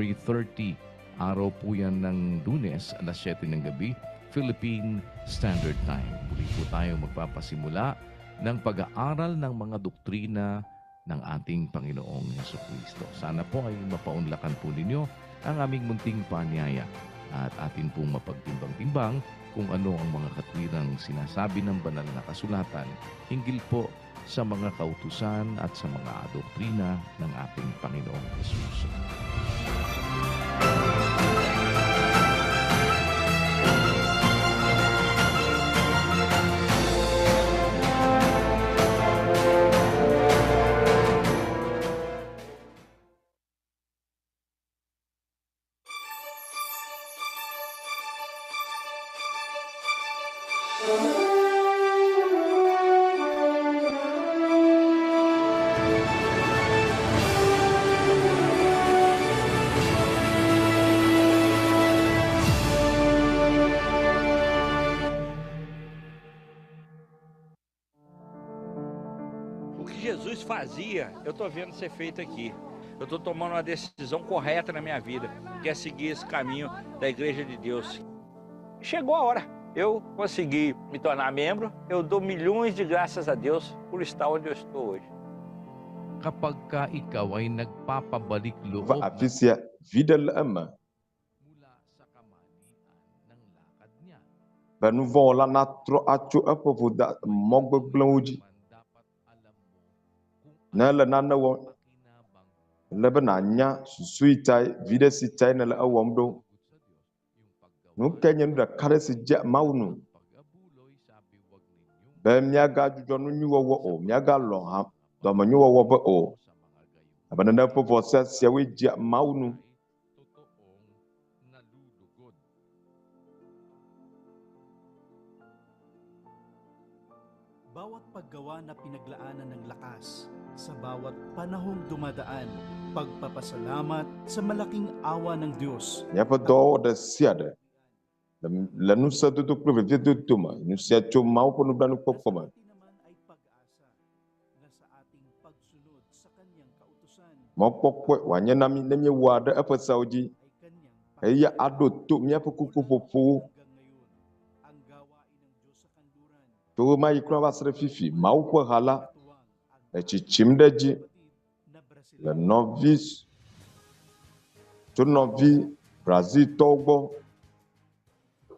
January 30. Araw po yan ng Lunes, alas 7 ng gabi, Philippine Standard Time. Muli po tayo magpapasimula ng pag-aaral ng mga doktrina ng ating Panginoong Heso Kristo. Sana po ay mapaunlakan po ninyo ang aming munting paanyaya at atin pong mapagtimbang-timbang kung ano ang mga katwirang sinasabi ng banal na kasulatan hinggil po sa mga kautusan at sa mga doktrina ng ating Panginoong Hesus. O que Jesus fazia, eu estou vendo ser feito aqui. Eu estou tomando uma decisão correta na minha vida, que é seguir esse caminho da Igreja de Deus. Chegou a hora. Eu consegui me tornar membro. Eu dou milhões de graças a Deus por estar onde eu estou hoje. Kapag ka ikaw ay nagpapabalik loob Va afi sia, viɖe le eme mula sa kamalian ng lakad niya. be nu vɔ̃ wɔla natrɔ atso eƒe voda mɔ gbegblẽwo dzi. Man dapat alam mo kung Ne ele nane wɔm, pakinabang ele be nànya susu yi tae, viɖe si tae nèle ewɔm ɖo. sagot sa Diyos yung paggawa Nu kae nye nu ɖeka ɖe si dze Mawu nu? ng pag-abuloy, sabi wag ninyong Be míagadzudzɔ nu nyui wɔwɔ o, míagalɔ̃ ha dɔmenyuiwɔwɔ be o. sa mga gayong Abe nenem ƒe vɔsa siawoe dzea Mawu nu. ay totoong nalulugod. Bawat paggawa na pinaglaanan ng lakas, sa bawat panahong dumadaan, pagpapasalamat sa malaking awa ng Diyos. Míaƒe dɔwɔwɔ ɖe sia ɖe le le ŋusẽdodo kple veviedodo me, nu sia tso Mawu ƒe nublanuikpɔkpɔ me. Sa atin naman ay pag-asa na sa ating pagsunod sa kanyang kautusan Mɔkpɔkpɔe wòanye na mí ne míewɔa ɖe eƒe seawo dzi ay kanyang eye aɖo to míaƒe kukuƒoƒowo. Hanggang ngayon, ang gawain ng Diyos sa kanluran Tso ɣemaɣi kura va se ɖe fifi, Mawu ƒe ha la katuwang ang le tsitsim ɖe edzi kapatid na le Brasilero. nɔvi tso nɔvi Braziltɔwo gbɔ.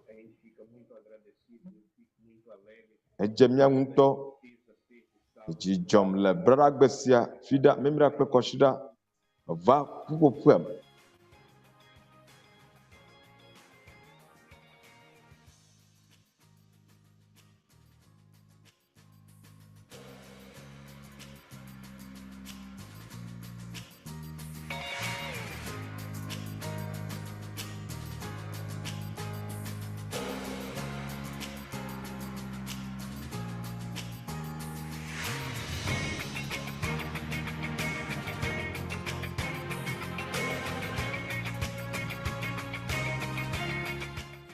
A gente fica muito agradecido, eu fico muito alegre. Edze mía ŋutɔ Terça, sexta e sábado. dzi dzɔm le braɖagbe sia, fiɖa, memleɖa kple kɔsiɖa va ƒuƒoƒea me.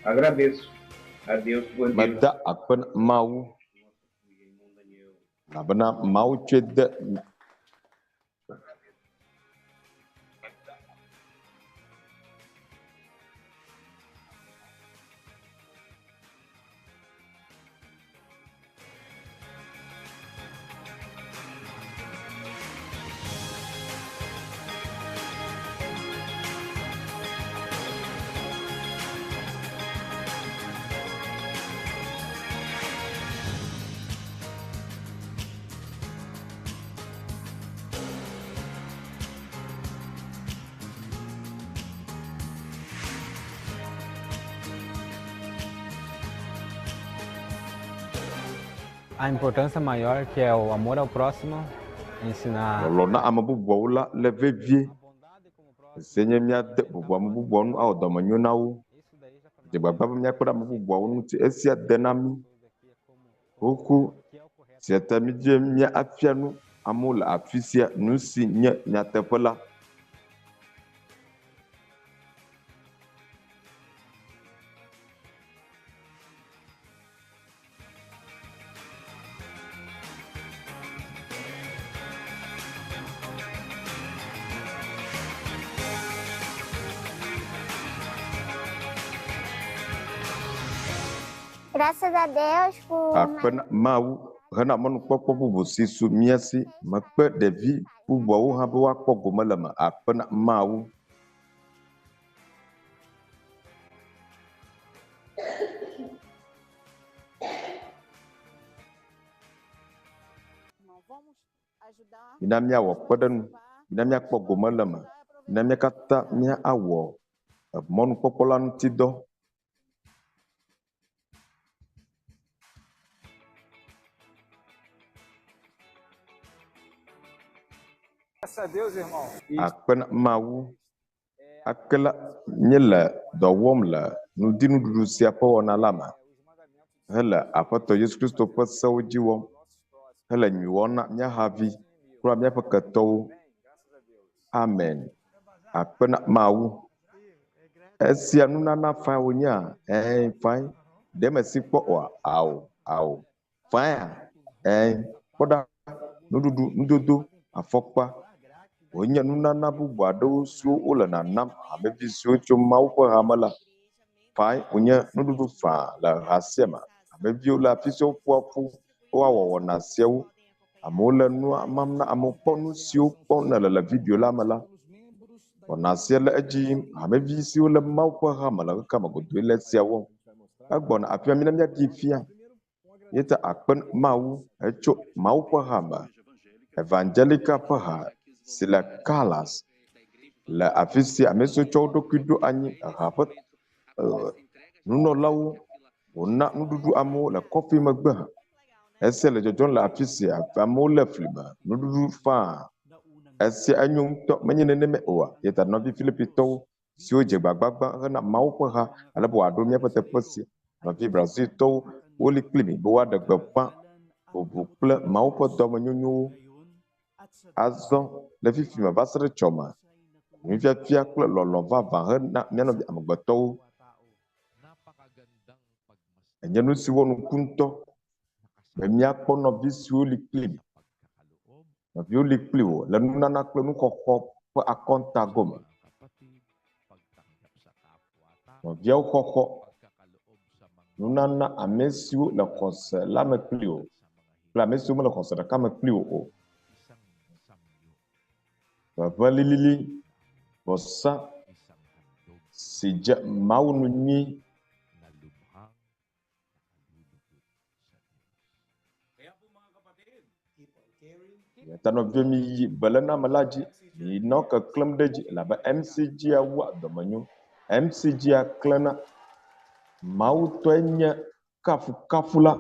Agradeço a Deus por Deus. Meda akpe na Mawu Irmão Daniel. elabena Mawu tsɔe de A importância maior que é o amor ao próximo, ensinar lɔlɔ̃ na ame bubuawo la le vevie. a bondade como o próximo. Ese nye míade bubu ame bubuawo ŋu awɔ dɔmenyo na wo. Isso daí já pra Dze gbagba be míakpe ɖe ame bubuawo ŋuti. Esia de na mí. nós aqui é como Xoxo que é o correto. sia ta mídze mía afia nu amewo le afi sia nu si nye nyateƒe la. Graças a Deus por Akpe na Mawu hena mɔnukpɔkpɔ bubu si su mía si. Mekpe ɖevi bubuawo hã be woakpɔ gome le eme. Akpe na Mawu. Mina míawɔ kpeɖeŋu, mina míakpɔ gome le eme, mina mía katã míawɔ mɔnukpɔkpɔ la ŋuti dɔ. Akpe na Mawu. Ake la, míele dɔ wɔm le ŋdinuɖuɖu sia ƒe wɔna la me hele Aƒetɔ Yesu Kristo ƒe sewo dzi wɔm hele nyui wɔm na mía havi kple míaƒe ketɔwo. Amen. Akpe na Mawu. Esia nunana fãe wònyea? Ɛ̃, fãe. Ɖe mesi kpɔ oa? Ao, ao. Fãea? Ɛ̃. Kpɔ ɖa, nuɖuɖu, nudodo, afɔkpa, wonye nunana bubu aɖewo siwo wole nanam hamevi siwo tso Mawu ƒe hame la. Fãe wònye nuɖuɖu faa le ha sia me. Hameviwo le afi siwo ƒoa ƒu be woawɔ wɔna siawo. Amewo le nua mam na amewo. Kpɔ nu siwo kpɔm nèle le video la me la. Wɔna sia le edzi yim. Hamevi siwo le Mawu ƒe hame le xexea me godoo le esia wɔm. Egbɔna afi ma. Mina míaɖee fia. Míeta akpe na Mawu hetso Mawu ƒe ha me, Evangelika ƒe ha si le Callas, le afi sia ame siwo tsɔ wo ɖokui ɖo anyi ha ƒe nunɔlawo wòna nuɖuɖu amewo le kɔfi megbe hã. Esia le dzɔdzɔm le afi sia, amewo lé fli me nuɖuɖu faa. Esia enyo ŋutɔ, menye nenemae oa? Eya ta nɔvi Filipitɔwo siwo dze gbagba gbã hena Mawu ƒe ha ale be wòaɖo míaƒe teƒe sia. Nɔvi Braziltɔwo, woli kpli mi be woaɖe gbeƒã bubu kple Mawu ƒe dɔmenyonyowo azɔ le fifi me va se ɖe etsɔme. Nufiafia kple lɔlɔ̃ vavã hena mía nɔvi amegbetɔwo enye nu si wɔ nuku ŋutɔ be míakpɔ nɔvi siwo li kpli mi. Nɔviwo li kpli wò le nunana kple nuxɔxɔ ƒe akɔnta gome. Nɔviawo xɔxɔ nunana ame siwo le xɔse la me kpli wò kple ame siwo mele xɔse ɖeka me kpli wò o. Ʋeʋẽ lilili vɔsa si dze Mawu nu nyui. Eya ta nɔviwo miyi beléname la dzi, minɔ keklẽm ɖe edzi elabe MCG-a wua dɔmenyo. MCG-a klẽna. Mawu tɔe nye kafukafu la.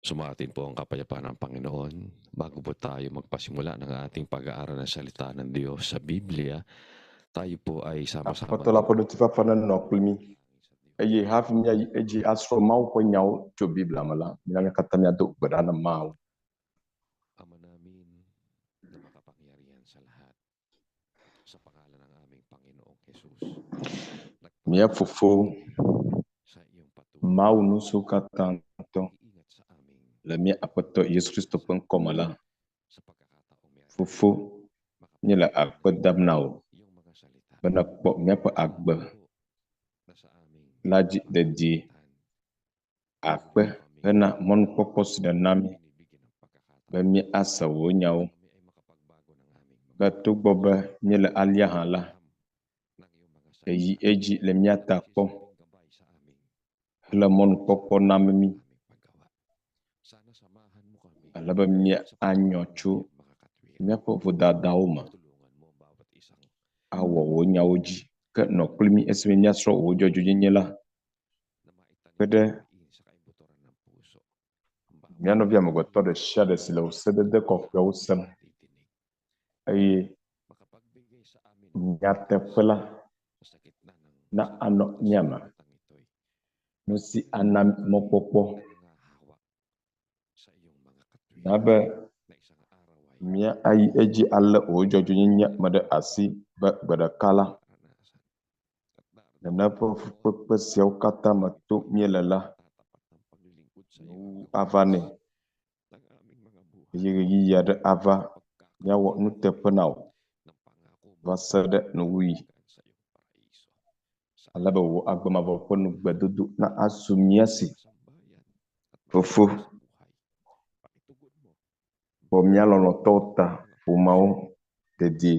Sumaatin po ang kapayapaan ng Panginoon. Bago po tayo magpasimula ng ating pag-aaral ng salita ng Diyos sa Biblia, tayo po ay sama-sama Aƒetɔ la ƒe ŋutifafa nenɔ kpli mí eye hafi míayi edzi asrɔ̃ Mawu ƒe nyawo tso Biblia me la, mina mí katã míado gbe ɖa na Mawu. Ama namin na makapangyarihan sa lahat. Sa pangalan ng aming Panginoong Jesus. Mía Fofo, Sa iyong patuloy Mawu nusrɔ̃katãtɔ ingat sa aming le mía Aƒetɔ Yesu Kristo ƒe ŋkɔme la, sa pagkakataong meron Fofo, míele akpe dam na wò iyong mga salita be nèkpɔ míaƒe agbe na sa aming la dzi dedie. Akpe hena mɔnukpɔkpɔ si nèna mí binibigyan ng pagkakataon be míase wò nyawo. kami ay makapagbago ng aming mga Be togbɔ be míele alea hã la, ng iyong mga èyi salita edzi le mía ta kpɔm nagsisilbing gabay sa aming hele mɔnukpɔkpɔ nam mí aming paggawa. Sana samahan mo kami ale be sa míanyɔ paggawa tso ng iyong mga katwiran. míaƒe vodadawo me Tulungan mo ang bawat isang awɔ wò nyawo dzi. Ke nɔ kpli mí esime míasrɔ̃ wò dzɔdzɔenyenye la. na maitanim Kpe ɖe ng mariin sa kaibuturan ng puso ang bawat mía nɔvi amegbetɔ ɖe sia ɖe si le wò sedede kɔkɔewo sem natitinig. eye Makapagbigay sa amin ng nyateƒe la sa gitna ng na anɔ mía me. sanglibutang ito'y Nu si ana mɔkpɔkpɔ nangangahawak sa iyong mga katwiran na be na isang araw ay mía ayi edzi alé wò dzɔdzɔenyenye me ɖe asi be gbe ɖeka la, mararanasan at darating nene ƒe fukpekpe siawo katã me tom míele la, tatapat ng paglilingkod sa iyo nuwuwu hanggang ava nɛ wakas ng aming mga buhay eye ɣeyiɣi aɖe ava míawɔ nuteƒe na wò ng pangako mo va se ɖe nuwuɣi hanggang sa iyong paraiso sa ale be wò agbemavɔ ƒe nugbedodo na asu mía si. sambayan at Fofo, sa buhay. Pakitugon mo kpɔ mía lɔlɔ̃tɔwo ta, ƒomeawo dedie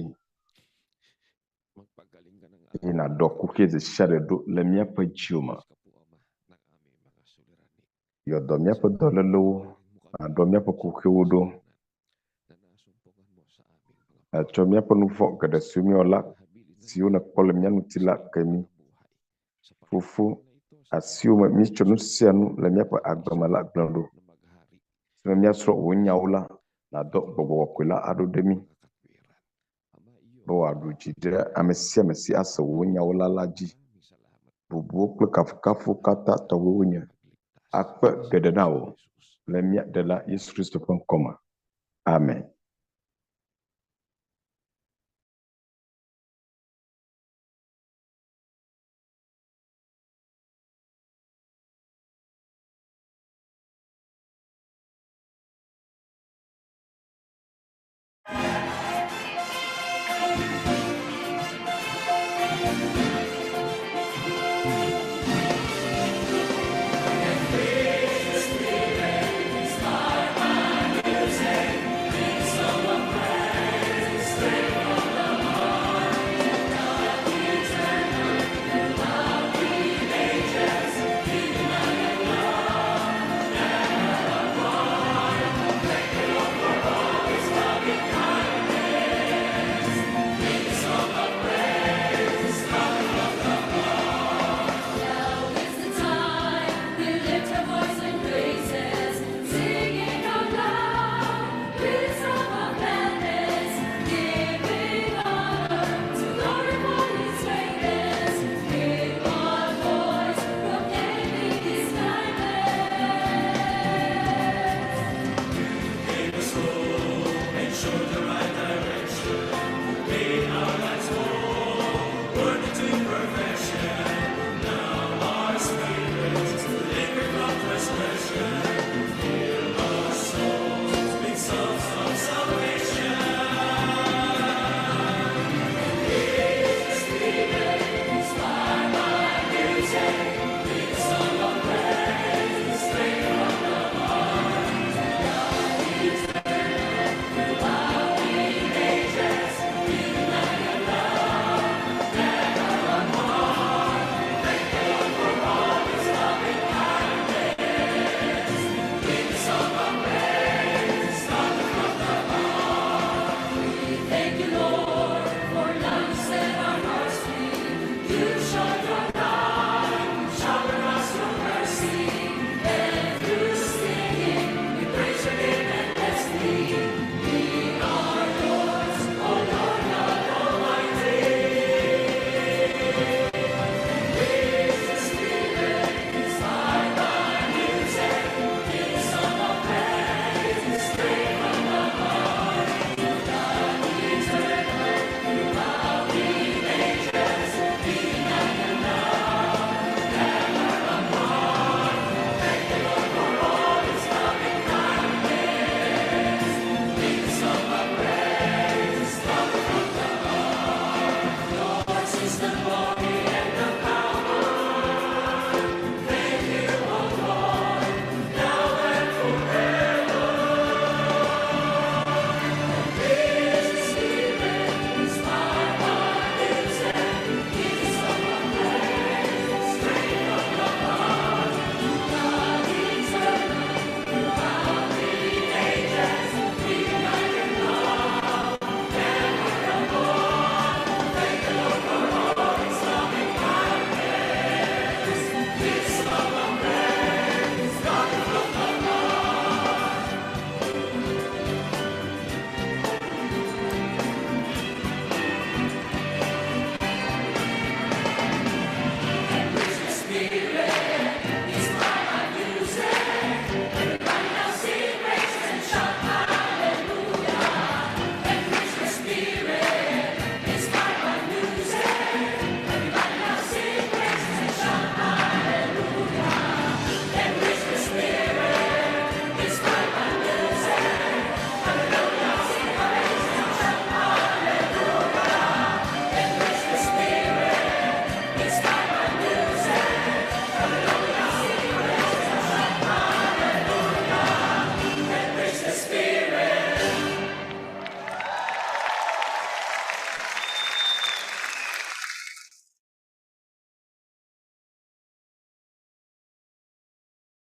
magpagaling ka ng eye nàɖɔ kuxi ɖe sia ɖe ɖo le míaƒe dziwo me. Diyos ka po Ama ng aming mga suliranin. Yɔ dɔ míaƒe dɔlélewo, nàɖɔ míaƒe kuxiwo ɖo. Na nasumpungan mo sa aming mga Nàtsɔ míaƒe nu vɔ̃ geɖe siwo míewɔ la siwo nèkpɔ le mía ŋuti la ke mí. buhay. Sa Fofo, pagkakataon na ito sa asiwò me míetsɔ nu sia nu le míaƒe agbe me la gblẽ ɖo. na maghari Esime míasrɔ̃ wò nyawo la, nàdɔ gbɔgbɔ kɔkɔe la aɖo ɖe mí mga katwiran. Ama, iyo be wòaɖu dzi ɖe ame sia ame si ase wò nyawo la la dzi. maraming salamat Bubuwo kple kafukafuwo katã tɔgbi wonye. pagligtas Akpe sa geɖe na wò Jesus. le mía Ɖela Yesu Kristo ƒe ŋkɔme. Amen. Spirit,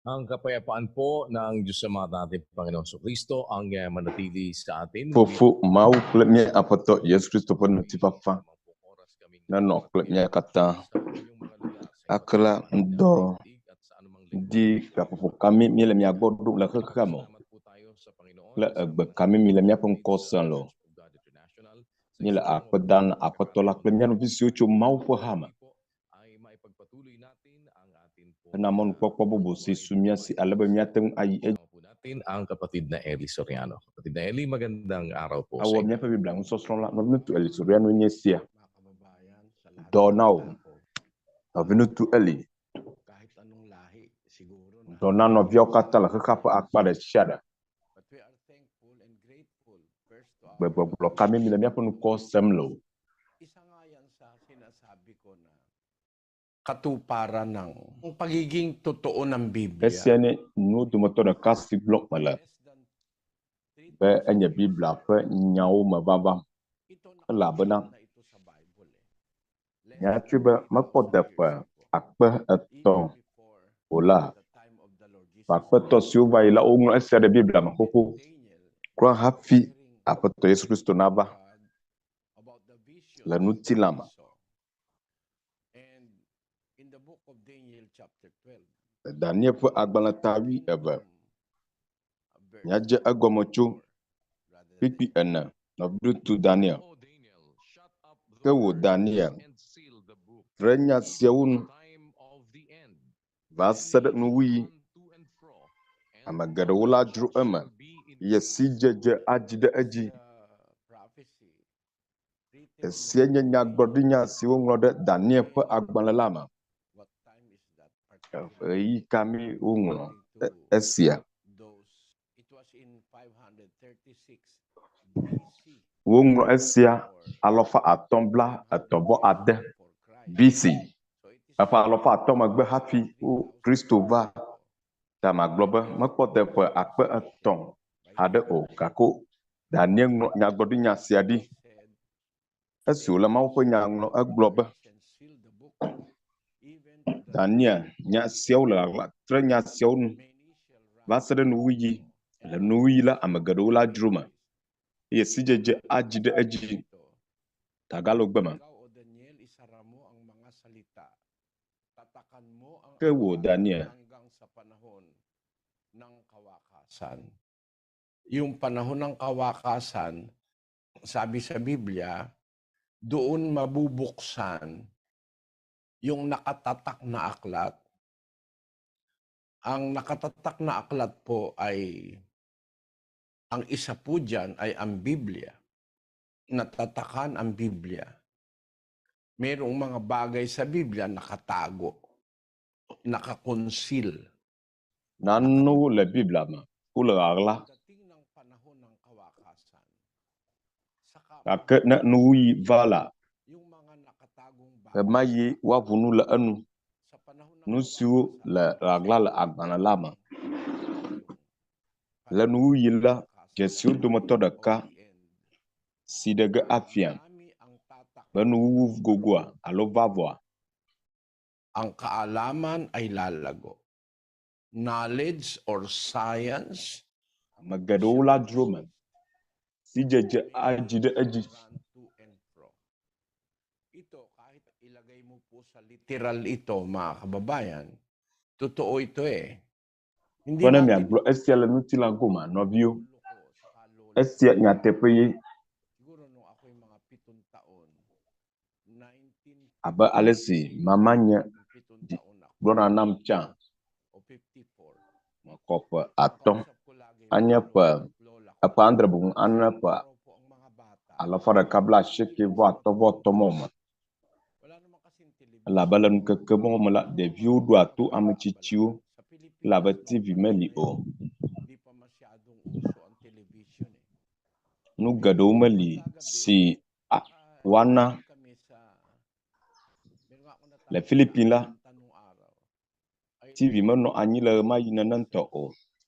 Ang kapayapaan po ng Diyos Ama at ating Panginoong Kristo ang manatili sa atin. Fofo Mawu kple mía Aƒetɔ Yesu Kristo ƒe ŋutifafa nenɔ kple mía katã. Akla ŋdɔ ŋdi gaƒoƒo ka mee míele mia gbɔ ɖom le xexea me o kple egbe ka mee míele míaƒe ŋkɔ sem le o. Míele akpe dam na Aƒetɔ la kple mía nɔvi siwo tso Mawu ƒe ha me hena mɔnukpɔkpɔ bubu si su mía si ale be míate ŋu ayi edzi po natin ang kapatid na Eli Soriano. Kapatid na Eli, magandang araw po awɔ sa inyo. míaƒe Biblia nusɔsrɔ̃ la. Nɔviŋutsu Eli Soriano nye esia. Dɔ na wò. Nɔviŋutsu Eli, dɔ na nɔviawo katã le xexea ƒe akpa ɖe sia ɖe. Gbegbɔgblɔ ka mee míele míaƒe ŋkɔ sem le o? Katuparan ng pagiging totoo ng Biblia. Esia nye nuwo dometɔ ɖeka si gblɔm mele be enye Biblia ƒe nyawo me vava elabena nyatsɔe be mekpɔ de ƒe 3000 o la, ƒe 3000 siwo va yi la, woŋlɔ esia ɖe Biblia me xoxo kura hafi Aƒetɔ Yesu Kristo nava le ŋutilã me. Le Daniel ƒe agbalẽ ta 12, míadze egɔme tso kpukpui 4, nɔviŋutsu Daniel. Ke wò Daniel, tre nya siawo nu va se ɖe nuwuɣi. Ame geɖewo la dzro eme, eye sidzedze adzi ɖe edzi. Esia nye nyagblɔɖinya si woŋlɔ ɖe Daniel ƒe agbalẽ la me. Ɣeyiɣi ka mee woŋlɔ esia? Woŋlɔ esia 539 BC, eƒe 500 megbe hafi Kristo va. Ta magblɔ be mekpɔ de ƒe 3000 haɖe o, gake Daniel ŋlɔ nyagblɔɖinya sia ɖi. Esi wòle Mawu ƒe nya ŋlɔm, egblɔ be, Daniel, nya siawo le ɣaɣla, tre nya siawo nu va se ɖe nuwuɣi. Le nuwuɣi la, ame geɖewo la dzro eme, eye sidzedze adzi ɖe edzi. Tagalogbe me. Ke wò, Daniel, Yung panahon ng kawakasan, sabi sa Biblia, doon mabubuksan yung nakatatak na aklat. Ang nakatatak na aklat po ay, ang isa po dyan ay ang Biblia. Natatakan ang Biblia. Merong mga bagay sa Biblia nakatago, nakakonceal. Nanewo le Biblia me wole ɣaɣla. Gake ne nuwuɣi va la, ɣemaɣie woaʋu nu le enu. Nu siwo le ɣaɣla le agbalẽ la me. Le nuwuɣi la, dzesiwo dometɔ ɖeka si ɖe ge afia be nuwuwu gogoa alo va vɔa. Ang kaalaman ay lalago. Knowledge or science Ame geɖewo la dzro eme. Sidzedze adzi ɖe edzi. Ito, kahit ilagay mo po sa literal ito, mga kababayan, totoo ito eh. Hindi Be ne natin miagblɔ esia le ŋutilã gomea, nɔviwo, esia nyateƒe ye. Siguro nung ako'y mga 7 taon, Abe ale si mamanye 19 7 taon ako, gblɔna nam tsã, o 54. mekɔ ƒe 5, Nakausap ko lagi anye yung ƒe lolo at lola ko. eƒe 6 boŋ anye Ngayong ƒe araw po ang mga bata, 185.5 mɔwo me. Wala naman kasing Elabe television. le nukeke mɔwo me la, Ang mga ɖeviwo ɖoa bata to ame nag-aabala. tsitsiwo Sa elabe Pilipinas TV nung panahon meli na o. yun, hindi pa masyadong uso ang television eh. Nu geɖewo meli Pagkagabi, si a woana nakaintay kami sa, meron nga ako le natatandaan Philippines la, kanta nung araw. Ay TV menɔ anyi le ɣemaɣi nenentɔ o.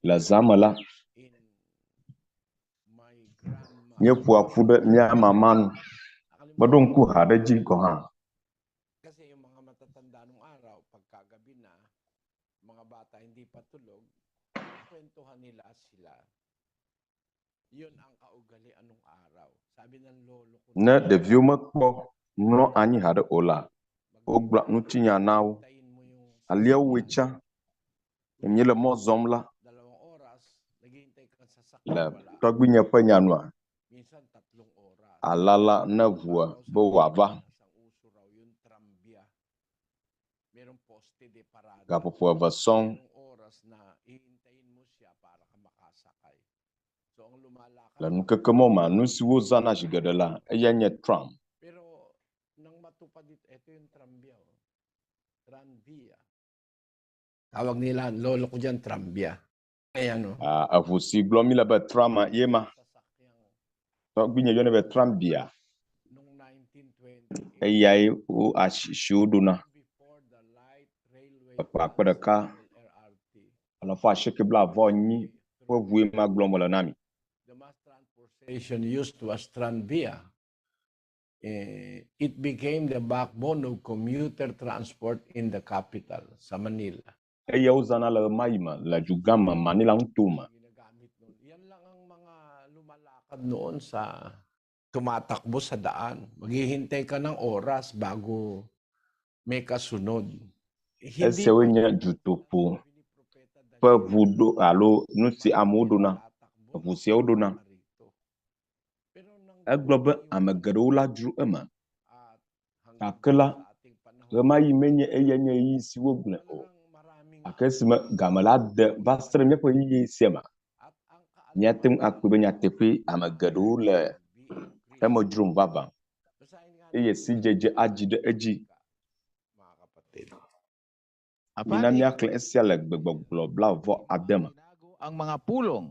Le zã me la, in my grandma's míeƒoa ƒu ɖe mía mama nu. Nakalimutan Meɖo ko ŋku yung ha ɖe dzi gɔ̃ hã. Kasi yung mga matatanda nung araw, pagkagabi na, Mga bata hindi pa tulog, kwentuhan nila sila. Yun ang kaugalian nung araw. Sabi ng lolo ko Ne ɖeviwo mekpɔ mlɔ anyi haɖe o la, wogblɔa ŋutinya na wo. Hintayin mo yung Alea woe tsã, ne míele mɔ zɔm la, dalawang oras, naghihintay ka sa sasakyan, le wala. tɔgbuinye ƒe nya nua, Minsan tatlong oras. alala ne ʋua be wòava. Ang uso raw yung trambya. Merong poste de parada. Gaƒoƒo eve sɔŋ Merong oras na hihintayin mo siya para ka makasakay. So ang lumalakad le nukeke mɔ mea, nu si wozãna zi geɖe la, eyae nye tram. Pero nang matupad ito, ito yung trambya. Oh. Tranvia. Tawag nila, ang lolo ko dyan, trambya. Ayan, oh. Ah, eʋu si gblɔm míle be trama ye ma. Sasakyang Tɔgbuinye yɔnɛ be trambia. nung 1928, Eyae wo asi si woɖona. before the light railway Eƒe akpe ɖeka transit, LRT, alafa asieke blaeve-vɔ-enyi ƒe ʋue ma gblɔm mele na mi. the mass transportation used was Tranvia. Eh, it became the backbone of commuter transport in the capital, sa Manila. Eye wozãna le ɣemaɣi me le dugã me, Manila ŋutome. Ginagamit noon. Yan lang ang mga lumalakad noon sa tumatakbo sa daan. Maghihintay ka ng oras bago may kasunod. Hindi Esiawoe nye dutoƒo ƒe ʋu ɖo alo nu si amewo ɖona, eʋu siawo ɖona. Egblɔ be ame geɖewo la dzro eme gake la, ɣemaɣi menye eyae nye ɣeyiɣi si wogblɔe o. Gake esime game la de va se ɖe míaƒe ɣeyiɣi sia me, míate ŋu akpɔe be nyateƒee ame geɖewo le eme dzrom vavã eye sidzedze adzi ɖe edzi. Mina míaxlẽ esia le gbegbɔgblɔ blaeve-vɔ-ade me. Tinago ang mga pulong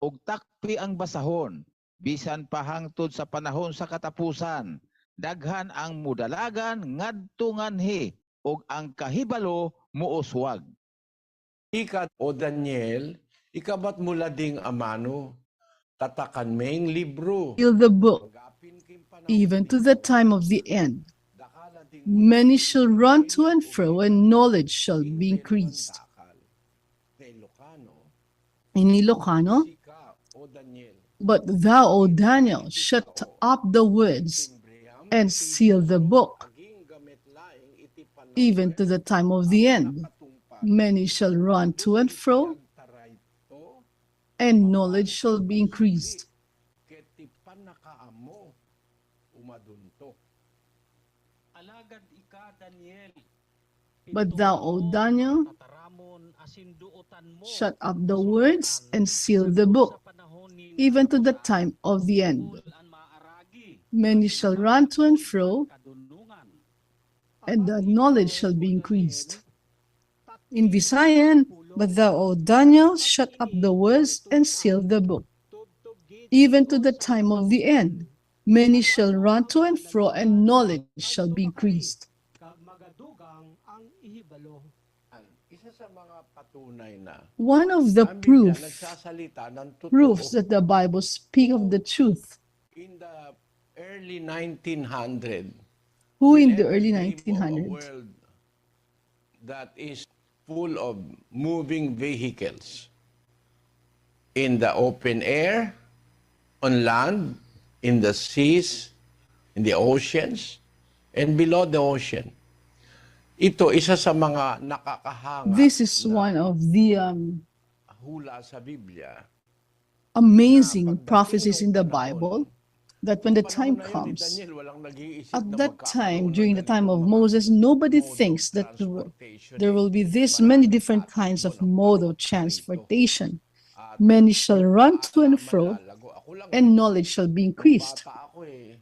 ug takpi ang basahon bisan pa hangtod sa panahon sa katapusan daghan ang mudalagan ngadto nganhi ug ang kahibalo muuswag. Ika o Daniel, ikabat mula ding amano, tatakan meng libro. Seal the book, Magapin king panahon even to the dito. time of the end. Dakala ding Many shall run to and fro, and knowledge shall King be meron increased. dakal. Sa Ilocano, In Ilocano, sika o Daniel, but thou, O Daniel, shut up the words timbreham and ti seal the book, aging gamet laeng iti panahon even to the time of the end. nakatungpal. Many shall run to and fro, Agtarayto, and knowledge shall be increased. ket ti panakaamo umadunto. Alagad ika, Daniel, But thou, O Daniel, tataramon asinduotan mo shut up the words and seal the book, sa panahon ni even to the time of the end. ang maaragi Many shall run to and fro, kadunungan. and the knowledge shall be increased. In Visayan, but thou, O Daniel, shut up the words and seal the book, even to the time of the end. Many shall run to and fro, and knowledge shall be increased. Kag magadugang ang ihibalo. Isa sa mga patunay na One of the ang Biblia proof, nagsasalita ng totoo. proofs that the Bible speak of the truth, In the early 1900, who in we the ever early dream of a 1900s world that is full of moving vehicles in the open air, on land, in the seas, in the oceans, and below the ocean. Ito isa sa mga nakakahanga This is na one of the hula sa Biblia. amazing Pagdating prophecies ng in the panahon, Bible that when the panahon time na yun ni comes, Daniel, walang nag-iisip at na that magkakaroon time, ng during the time ganitong of mga Moses, nobody mode of thinks that transportation there eh. will be this many Maraming different kinds tatakbo of ng mode of parito. transportation. At Many shall run to and bata fro, malalago. Ako lang and eh. knowledge shall be Nung increased. bata ako eh.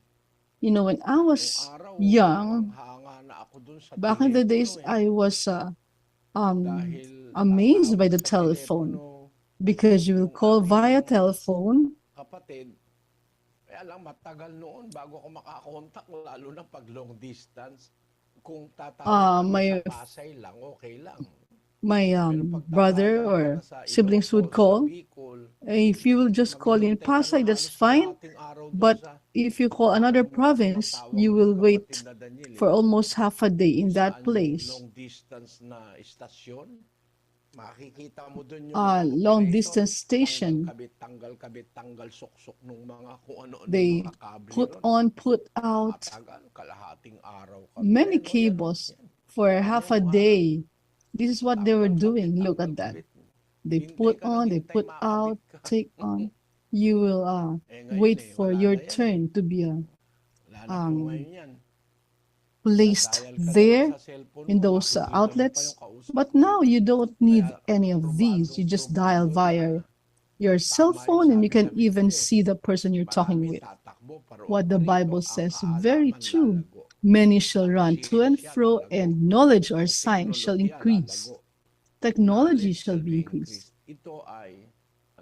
You know, when I Nung was araw, young, hanghanga na ako dun sa back in the days, telepono eh. I was Dahil amazed by tatawag the sa telephone telepono, because you will yung call aking via telephone. kapatid, kaya lang matagal noon bago ako makakontak, lalo na pag long distance. Kung tatawag Uh, ka my sa Pasay lang, okay lang. my Pero pag brother tatawag ka or na sa siblings would Ilocos, sa call. Bicol, If you will just call in maghihintay ka Pasay, ng that's halos fine. kalahating araw dun But sa if you call another province, tinatawag you ng will kapatid wait na Daniel for eh. almost half a day in Kung that saan yung place. long distance na istasyon. Makikita mo dun yung a mga long operator, distance tanggal station. kabit, tanggal kabit, tanggal suksok ng mga kung ano-ano They mga kable put ron. on, put out Matagal, kalahating araw ka. many Pero yan, cables yan. for half a Yan yung araw. day. This is what they were Tanggal kabit, doing. Look tanggal at that. kabit. They Hintay put ka ng on, they hintay, put makakabit out, ka. take on. You will Eh ngayon wait eh, for wala your na yan eh. turn to be Wala na po ngayon yan. placed Dadial ka na lang there sa cellphone in mo, those makikita mo pa outlets. yung kausap But mo. now you don't need Kaya any of these. You probadong just dial probado na via your cell tama yung phone and you sabi can sa even Biblia eh. see the person you're talking Marami with. tatakbo paroon What the parito, Bible ang says, very kaalaman true. lalago. Many shall Ang run to and siyensya fro, lalago. and knowledge or Ang science shall teknolohiya increase. lalago. Technology Knowledge shall shall be be increased. increased. Ito ay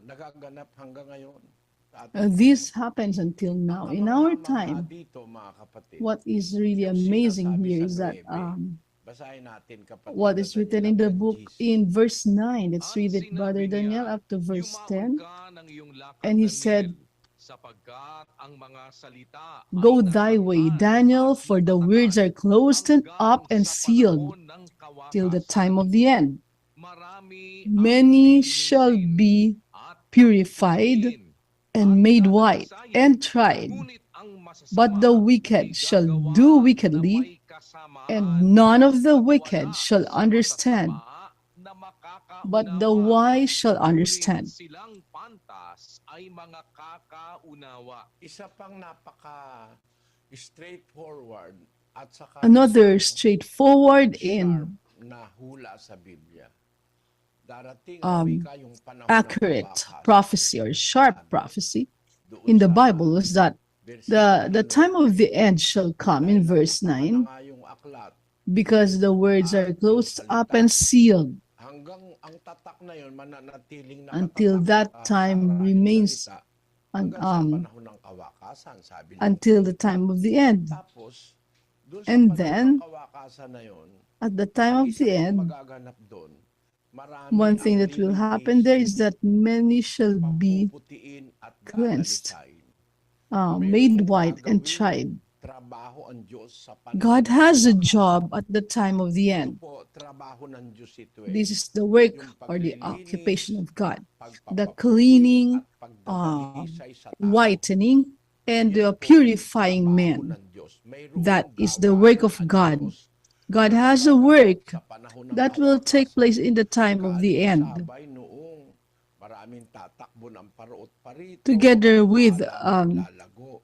nagaganap hanggang ngayon sa ating panahon. This happens until Ang now. In our kamangha-mangha time, dito mga kapatid, what is really yung amazing sinasabi here sa is that 9. Basahin natin kapatid what na is written Daniel in the hanggang book 10. in verse 9. Let's At read it, Brother sinabi niya, Daniel, up to verse Yumaon 10. ka ng iyong lakad, And he said, Daniel, sapagkat ang mga salita ay Go thy way, natakpan Daniel, at for the words natatakan are closed and up hanggang and sa sealed panahon ng till the kawakasan. time of the end. Marami ang Many shall lilinisin be at purified papuputiin and at made white dadalisayin, and tried, ngunit ang but the masasama wicked ay shall gagawa do na wickedly, may and kasamaan, none of the at wicked wala shall sa understand, masasama na but the makakaunawa. wise shall Ngunit understand. silang pantas ay mga kakaunawa. Isa pang napaka straightforward at saka Another isang straightforward sharp and na hula sa Biblia. Darating ang wika yung panahon ng accurate kawakasan. prophecy or sharp Sabi prophecy doon in the sa Bible was that the versikulo time of the 9. end shall come in Dahil verse nakatakan na 9 nga yung aklat because the words at are yung closed up salita. and sealed Hanggang ang tatak na yon mananatiling until nakatatak that sara time yung remains salita un, hanggang sa panahon ng kawakasan, sabi ng until the time of the end. Tapos, doon sa And panahon then ng kawakasan na yon, at the time ang of isa the pang end, magaganap doon, marami one ang thing that will happen there is lilinisin, that many shall be papuputiin at cleansed, dadalisayin. made Mayroong white and gagawing tried. trabaho ang Diyos sa panahon God ng has a kawakasan. job at the time of the Ito end. po, trabaho ng Diyos ito eh. This is the work Yung or the paglilinis, occupation of God, the pagpapaputi, cleaning, at pagdadalisay sa tao. whitening, and Yan the po ang purifying trabaho men. ng Diyos. Mayroong That is the work gawain of ang God. Diyos God na has a magaganap work sa panahon ng that will take kawakasan. place in the time of the end, Sabay noong maraming tatakbo ng paroot parito, together ang with kaalaman lalago.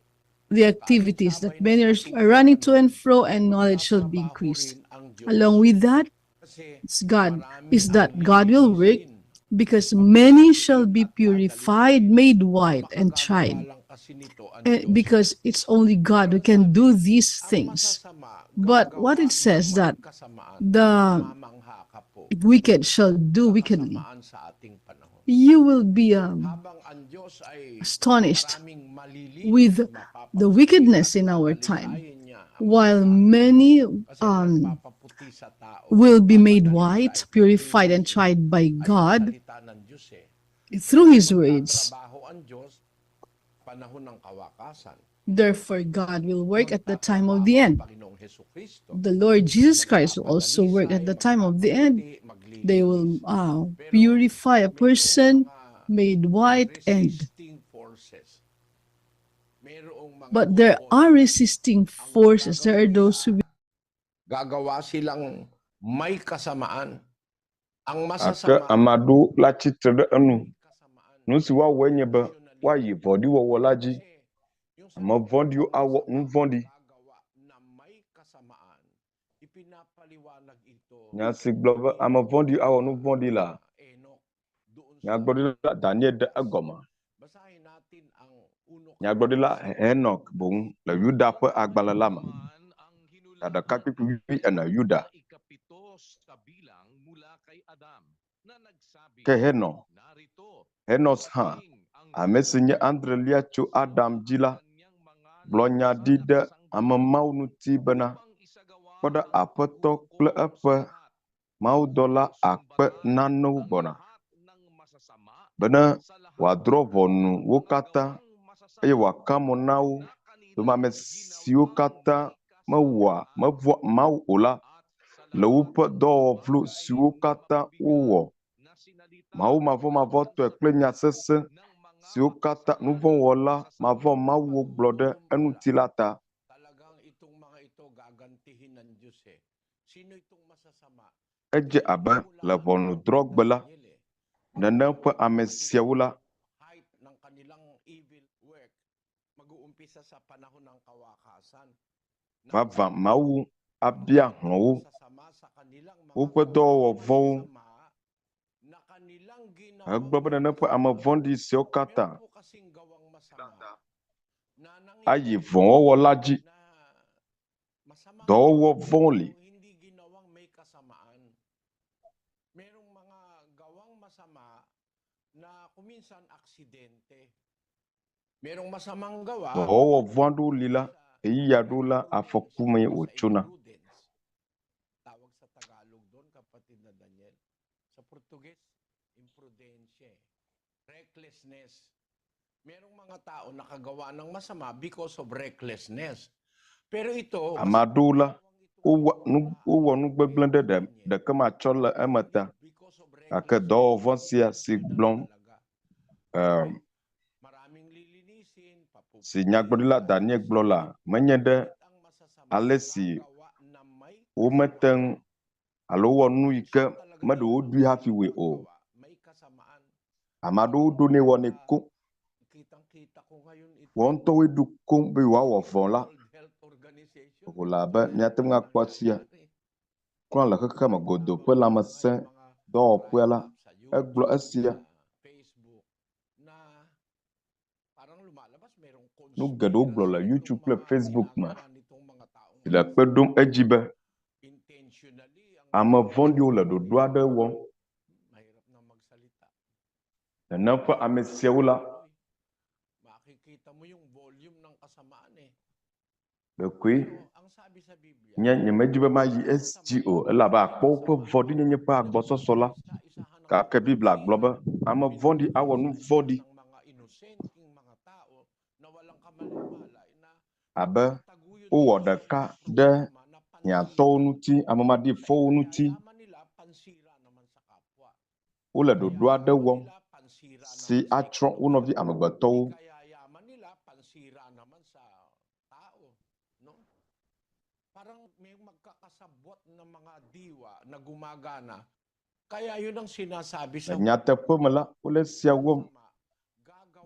the activities that Sabay many ng are running to katuturan, and fro, and knowledge shall be magtatrabaho increased. rin ang Diyos. Along with that, Kasi it's God marami is ang that God will work lilinisin, because many shall papuputiin be at purified, dadalisayin. made white, and Makagagawa tried. lang kasi nito ang Eh, Diyos. Because it's only God Pero who can sabi, do these ang things. masasama, But what gagawa it ng says may that kasamaan, the mamangha ka po wicked shall do sa wickedly. kasamaan sa ating panahon. You will be Habang ang Diyos ay astonished maraming malilinis, with the mapapaputi wickedness at in our time, dadalisayin niya ang while mga tao. many Kasi nagpapaputi sa tao, will be made white, nagpapadalisay, purified, and paglilinisin tried by ay ang God salita ng Diyos eh. through Kasi His words. magtatrabaho ang Diyos panahon ng kawakasan. Therefore, God will work at the time of Magtatrabaho the ang end. Panginoong Heso Kristo. The Lord Jesus Christ will also work at Magpapadalisay, the time of the end. magpapaputi, They will maglilinis. Pero purify a mayroong person, mga made white, and resisting forces. Mayroong mga but there are kontra. resisting Ang forces. There are gagawin those nila, who gagawa silang may kasamaan. Ang Gake masasama, ame aɖewo la tsitre ɖe enu. kasamaan. Nu si woawɔe nye be Intentionally. woayi vɔ̃ɖiwɔwɔ la dzi. Kasi yung Ame salitang vɔ̃ɖiwo ang awɔ nu masama vɔ̃ɖi. gagawa na may kasamaan, ipinapaliwanag ito Nya si gblɔ be ni ame vɔ̃ɖiwo awɔ nu vɔ̃ɖi la, Enoch doon sa nyagblɔɖila Daniel ɖe egɔme. Basahin natin ang uno Nyagblɔɖila Henok boŋ le Yuda ƒe agbalẽ la me. Man ang Ta ɖeka hinulaan kpukpui wuiene Yuda. na ikapito sa bilang mula kay Adam na nagsabi, Ke Henok, Narito, Henos hã, dumating ang ame si nye Andrelia tso sa Adam dzi la, kanyang mga gblɔ nya ɖi nautusan ɖe at ame sangkatauhan mawo ŋuti bena, upang isagawa kpɔ ɖe ang Aƒetɔ paghuhukom kple sa eƒe lahat mawudɔla upang akpe sumbatan nanewo ang gbɔna lahat ng masasama bene sa lahat wòadrɔ̃ ʋɔnu ng wo mga katã gawang eye masasama wòaka mo na wo na dome ame kanilang siwo ginawang katã may mewɔa kasamaan mevɔ̃a Mawu o la at sa le lahat woƒe ng mga dɔwɔvlo bagay siwo na katã mabibigat wowɔ na Mawumavɔmavɔ̃tɔe kple nya sesẽ siwo katã nuvɔ̃wɔla mavɔ̃mawuwo gblɔ ɖe eŋuti la ta. Edze abe le ʋɔnudrɔ̃gbe la, nenem ƒe ame siawo la, Vavã Mawu abia hlɔ̃ wo woƒe dɔwɔwɔ vɔ̃wo hegblɔ be nenem ƒe ame vɔ̃ɖi siawo katã ayi vɔ̃wɔwɔ la dzi. Dɔwɔwɔ vɔ̃wo li. Dɔwɔwɔ vɔ̃ aɖewo li la, ɣeyiɣi aɖewo la, afɔku mee wòtsona. Ame aɖewo la, wowɔ nu wowɔ nu gbegblẽ ɖe ɖe ɖeke matsɔ le eme ta. Gake dɔwɔwɔ vɔ̃ sia si gblɔm em, si nyagblɔɖila Daniel gblɔ la menye ɖe ale si womete ŋu alo wɔ nu yi ke meɖe woɖui hafi wɔe o. Ame aɖewo ɖonɛ wɔnɛ koŋ. Woawo ŋutɔwoe ɖo koŋ be yewoawɔ vɔ̃ la. Wòle abe míate ŋu akpɔ esia kura le xexeame godoo ƒe lãmesẽ dɔwɔƒea la, egblɔ esia. Nu geɖewo gblɔ le YouTube kple Facebook me si le kpe ɖom edzi be ame vɔ̃ɖiwo le ɖoɖo aɖe wɔm. Nenem ƒe ame siawo la, ɖekoe nye nyemedi be mayi edzi o elabe akpɔ woƒe vɔ̃ɖinyenye ƒe agbɔsɔsɔ la. Gake Biblia gblɔ be ame vɔ̃ɖi awɔ nu vɔ̃ɖi abe wowɔ ɖeka ɖe hiãtɔwo ŋuti, ame maɖifɔwo ŋuti. Wole ɖoɖo aɖe wɔm si atsrɔ̃ wo nɔvi amegbetɔwo. Le nyateƒe me la, wole esia wɔm.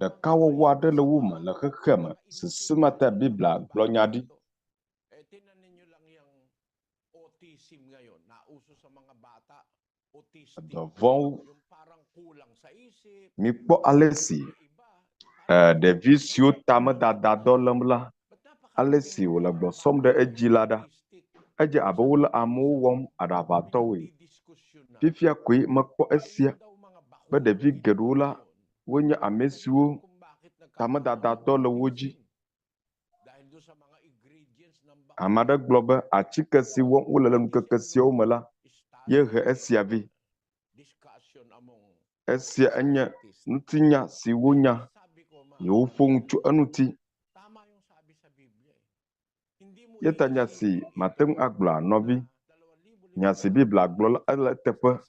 Ɖekawɔwɔ aɖe le wo me le xexea me si ma ta Biblia gblɔ nya ɖi. Edɔ vɔ̃wo. Mikpɔ ale si ɖevi siwo tamedadadɔ lém la, ale si wòle gbɔ sɔm ɖe edzi la ɖa. Edze abe wole amewo wɔm aɖaʋatɔwoe. Fifia koe mekpɔ esia be ɖevi geɖewo la, wonye ame siwo tamedadadɔ le wo dzi. Ame aɖe gblɔ be atike si wɔm wole le ŋkeke siawo me la ye he esia vɛ. Esia enye ŋutinya si wonya yewoƒo nu tso eŋuti. Ye ta nya si mate ŋu agblɔa, nɔvi, nya si Biblia gblɔ la ele eteƒe.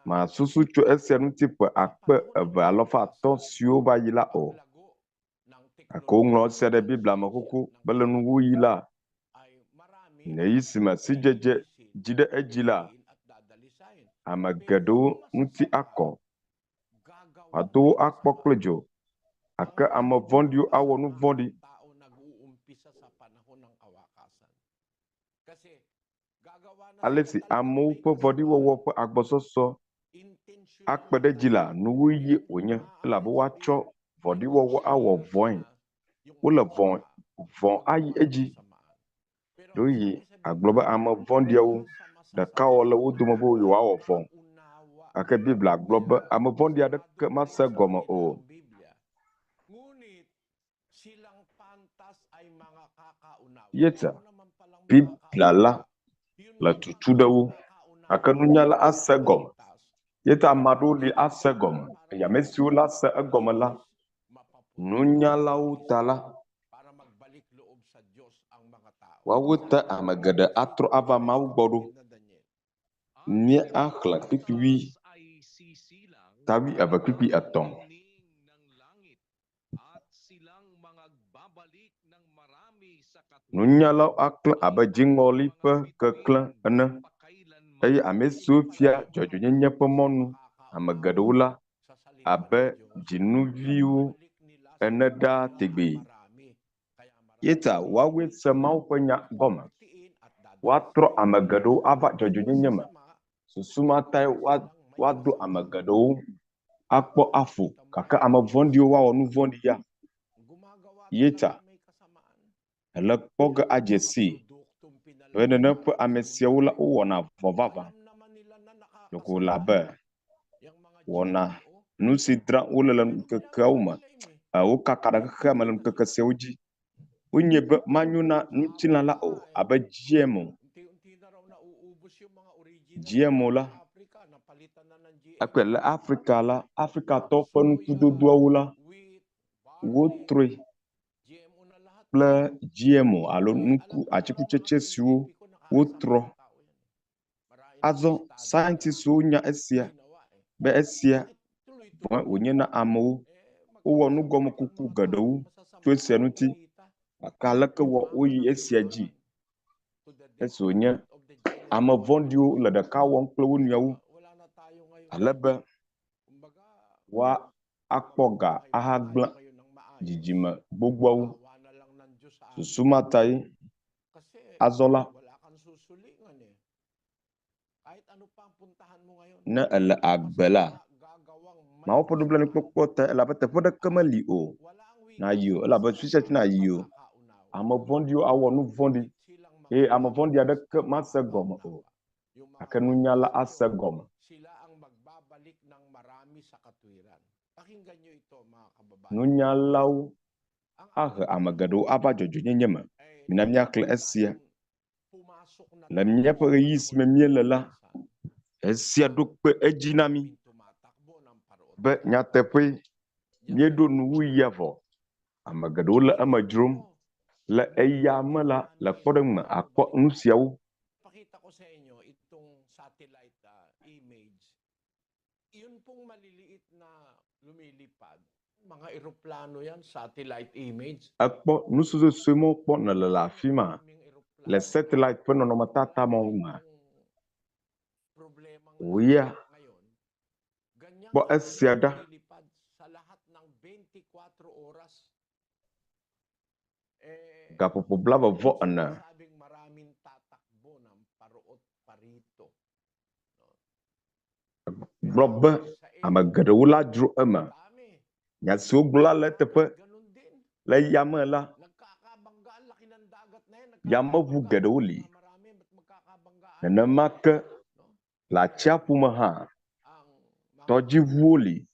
Masusu tso esia ŋuti ƒe akpe eve alafa atɔ̃ siwo va yi la o. Gake woŋlɔ esia ɖe Biblia me xoxo be le nuwuɣi la, ɣeyiɣi si me sidzedze dzi ɖe edzi la, ame geɖewo ŋuti akɔ. Woado wo akpɔ kple dzo, gake ame vɔ̃ɖiwo awɔ nu vɔ̃ɖi. Ale si amewo ƒe vɔ̃ɖiwɔwɔ ƒe agbɔsɔsɔ akpe ɖe edzi la, nuwuɣie wònye elabe woatsɔ vɔ̃ɖiwɔwɔ awɔ vɔ̃e. Wole vɔ̃ vɔ̃ ayi edzi. Ɖewohĩ àgblɔ be ame vɔ̃ɖiawo ɖekawɔwɔ le wo dome be yewoawɔ vɔ̃. Gake Biblia gblɔ be ame vɔ̃ɖi aɖeke mase egɔme o. Yetsa, Biblia la le tutu ɖe wo, gake nunyala ase egɔme. Yetsa ame aɖewo li ase egɔme, eye ame siwo la se egɔme la, nunyalawo ta la, woawo te ame geɖe atrɔ ava Mawu gbɔ ɖo. Míaxlẽ kpukpui Ta wuieve kpukpui etɔ̃. Nunyalawo aklẽ abe dziŋgɔli ƒe keklẽ ene, eye ame siwo fia dzɔdzɔenyenye ƒe mɔnu ame geɖewo la abe dzinuviwo ene ɖaa tegbee. Eya ta woawoe se Mawu ƒe nya gɔme. Woatrɔ ame geɖewo ava dzɔdzɔenyenye me. Susu ma tae woado ame geɖewo akpɔ aƒo, gake ame vɔ̃ɖiwo woawɔ nu vɔ̃ɖi ya. Ye ta èle kpɔ ge adze sii be nenem ƒe ame siawo la wowɔna vɔ̃ vavã. Ɖeko wòle abe wɔna nu si dzram wole le ŋkekeawo me, wokaka ɖe xexea me le ŋkeke siawo dzi. Wonye be manyo na ŋutilã la o abe GMO. GMO la, ekpɔe le Afrika la, Afrikatɔwo ƒe nukudodoawo la, wotrɔe kple GMO alo nuku atikutsetse siwo wotrɔ. Azɔ scientistwo nya esia be esia vɔ̃e wònye na amewo. Wowɔ nugɔmekuku geɖewo tso esia ŋuti. Gake aleke wɔ woyi esia dzi esi wònye ame vɔ̃ɖiwo le ɖeka wɔm kple wo nɔewo ale be woakpɔ ga ahagblẽ dzidzime gbogboawo. Susu ma tae azɔ la, ne èle agbe la, Mawu ƒe nublanuikpɔkpɔ ta elabe teƒe ɖeke meli o nàyi o, elabe fi sia fi nàyi o, ame vɔ̃ɖiwo awɔ nu vɔ̃ɖi eye ame vɔ̃ɖi aɖeke mase egɔme o, gake nunyala ase egɔme. Nunyalawo ahe ame geɖewo ava dzɔdzɔenyenye me. Mina míaxlẽ esia. Le míaƒe ɣeyiɣi si me míele la, esia ɖo kpe edzi na mí be nyateƒee míeɖo nuwuɣia vɔ. Ame geɖewo le eme dzrom. Le eya me la, le kpɔɖeŋu me, àkpɔ nu siawo. Yun pong maliliit na lumilipad, mga eroplano yan, satellite image. Èkpɔ nu suesue mawo kpɔ nèle le afi ma le satellite ƒe nɔnɔmetata mawo mea? Wò ya kpɔ esia ɖa. Gaƒoƒo blaeve vɔ ene. Gblɔ be ame geɖewo la dzro eme. Nya si wogblɔ la le eteƒe. Le yame la, yameʋu geɖewo li. Nenema ke le atsiaƒu me hã, tɔdziʋuwo li.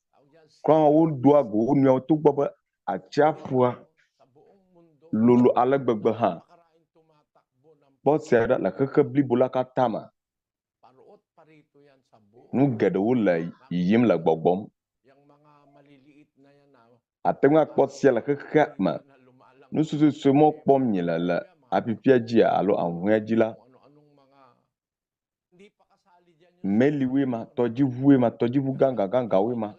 Kura hã wodoa go wo nɔewo togbɔ be atsiaƒua lolo ale gbegbe hã. Kpɔ esia ɖa le xexe blibo la katã me. Nu geɖewo le yiyim le gbɔgbɔm. Àte ŋu akpɔ esia le xexea me. Nu suesue mawo kpɔm miele le aƒiƒia dzia alo ahuhɔ̃ea dzi la, meliwoe ma, tɔdziʋue ma, tɔdziʋu gãgãgãgãwoe ma,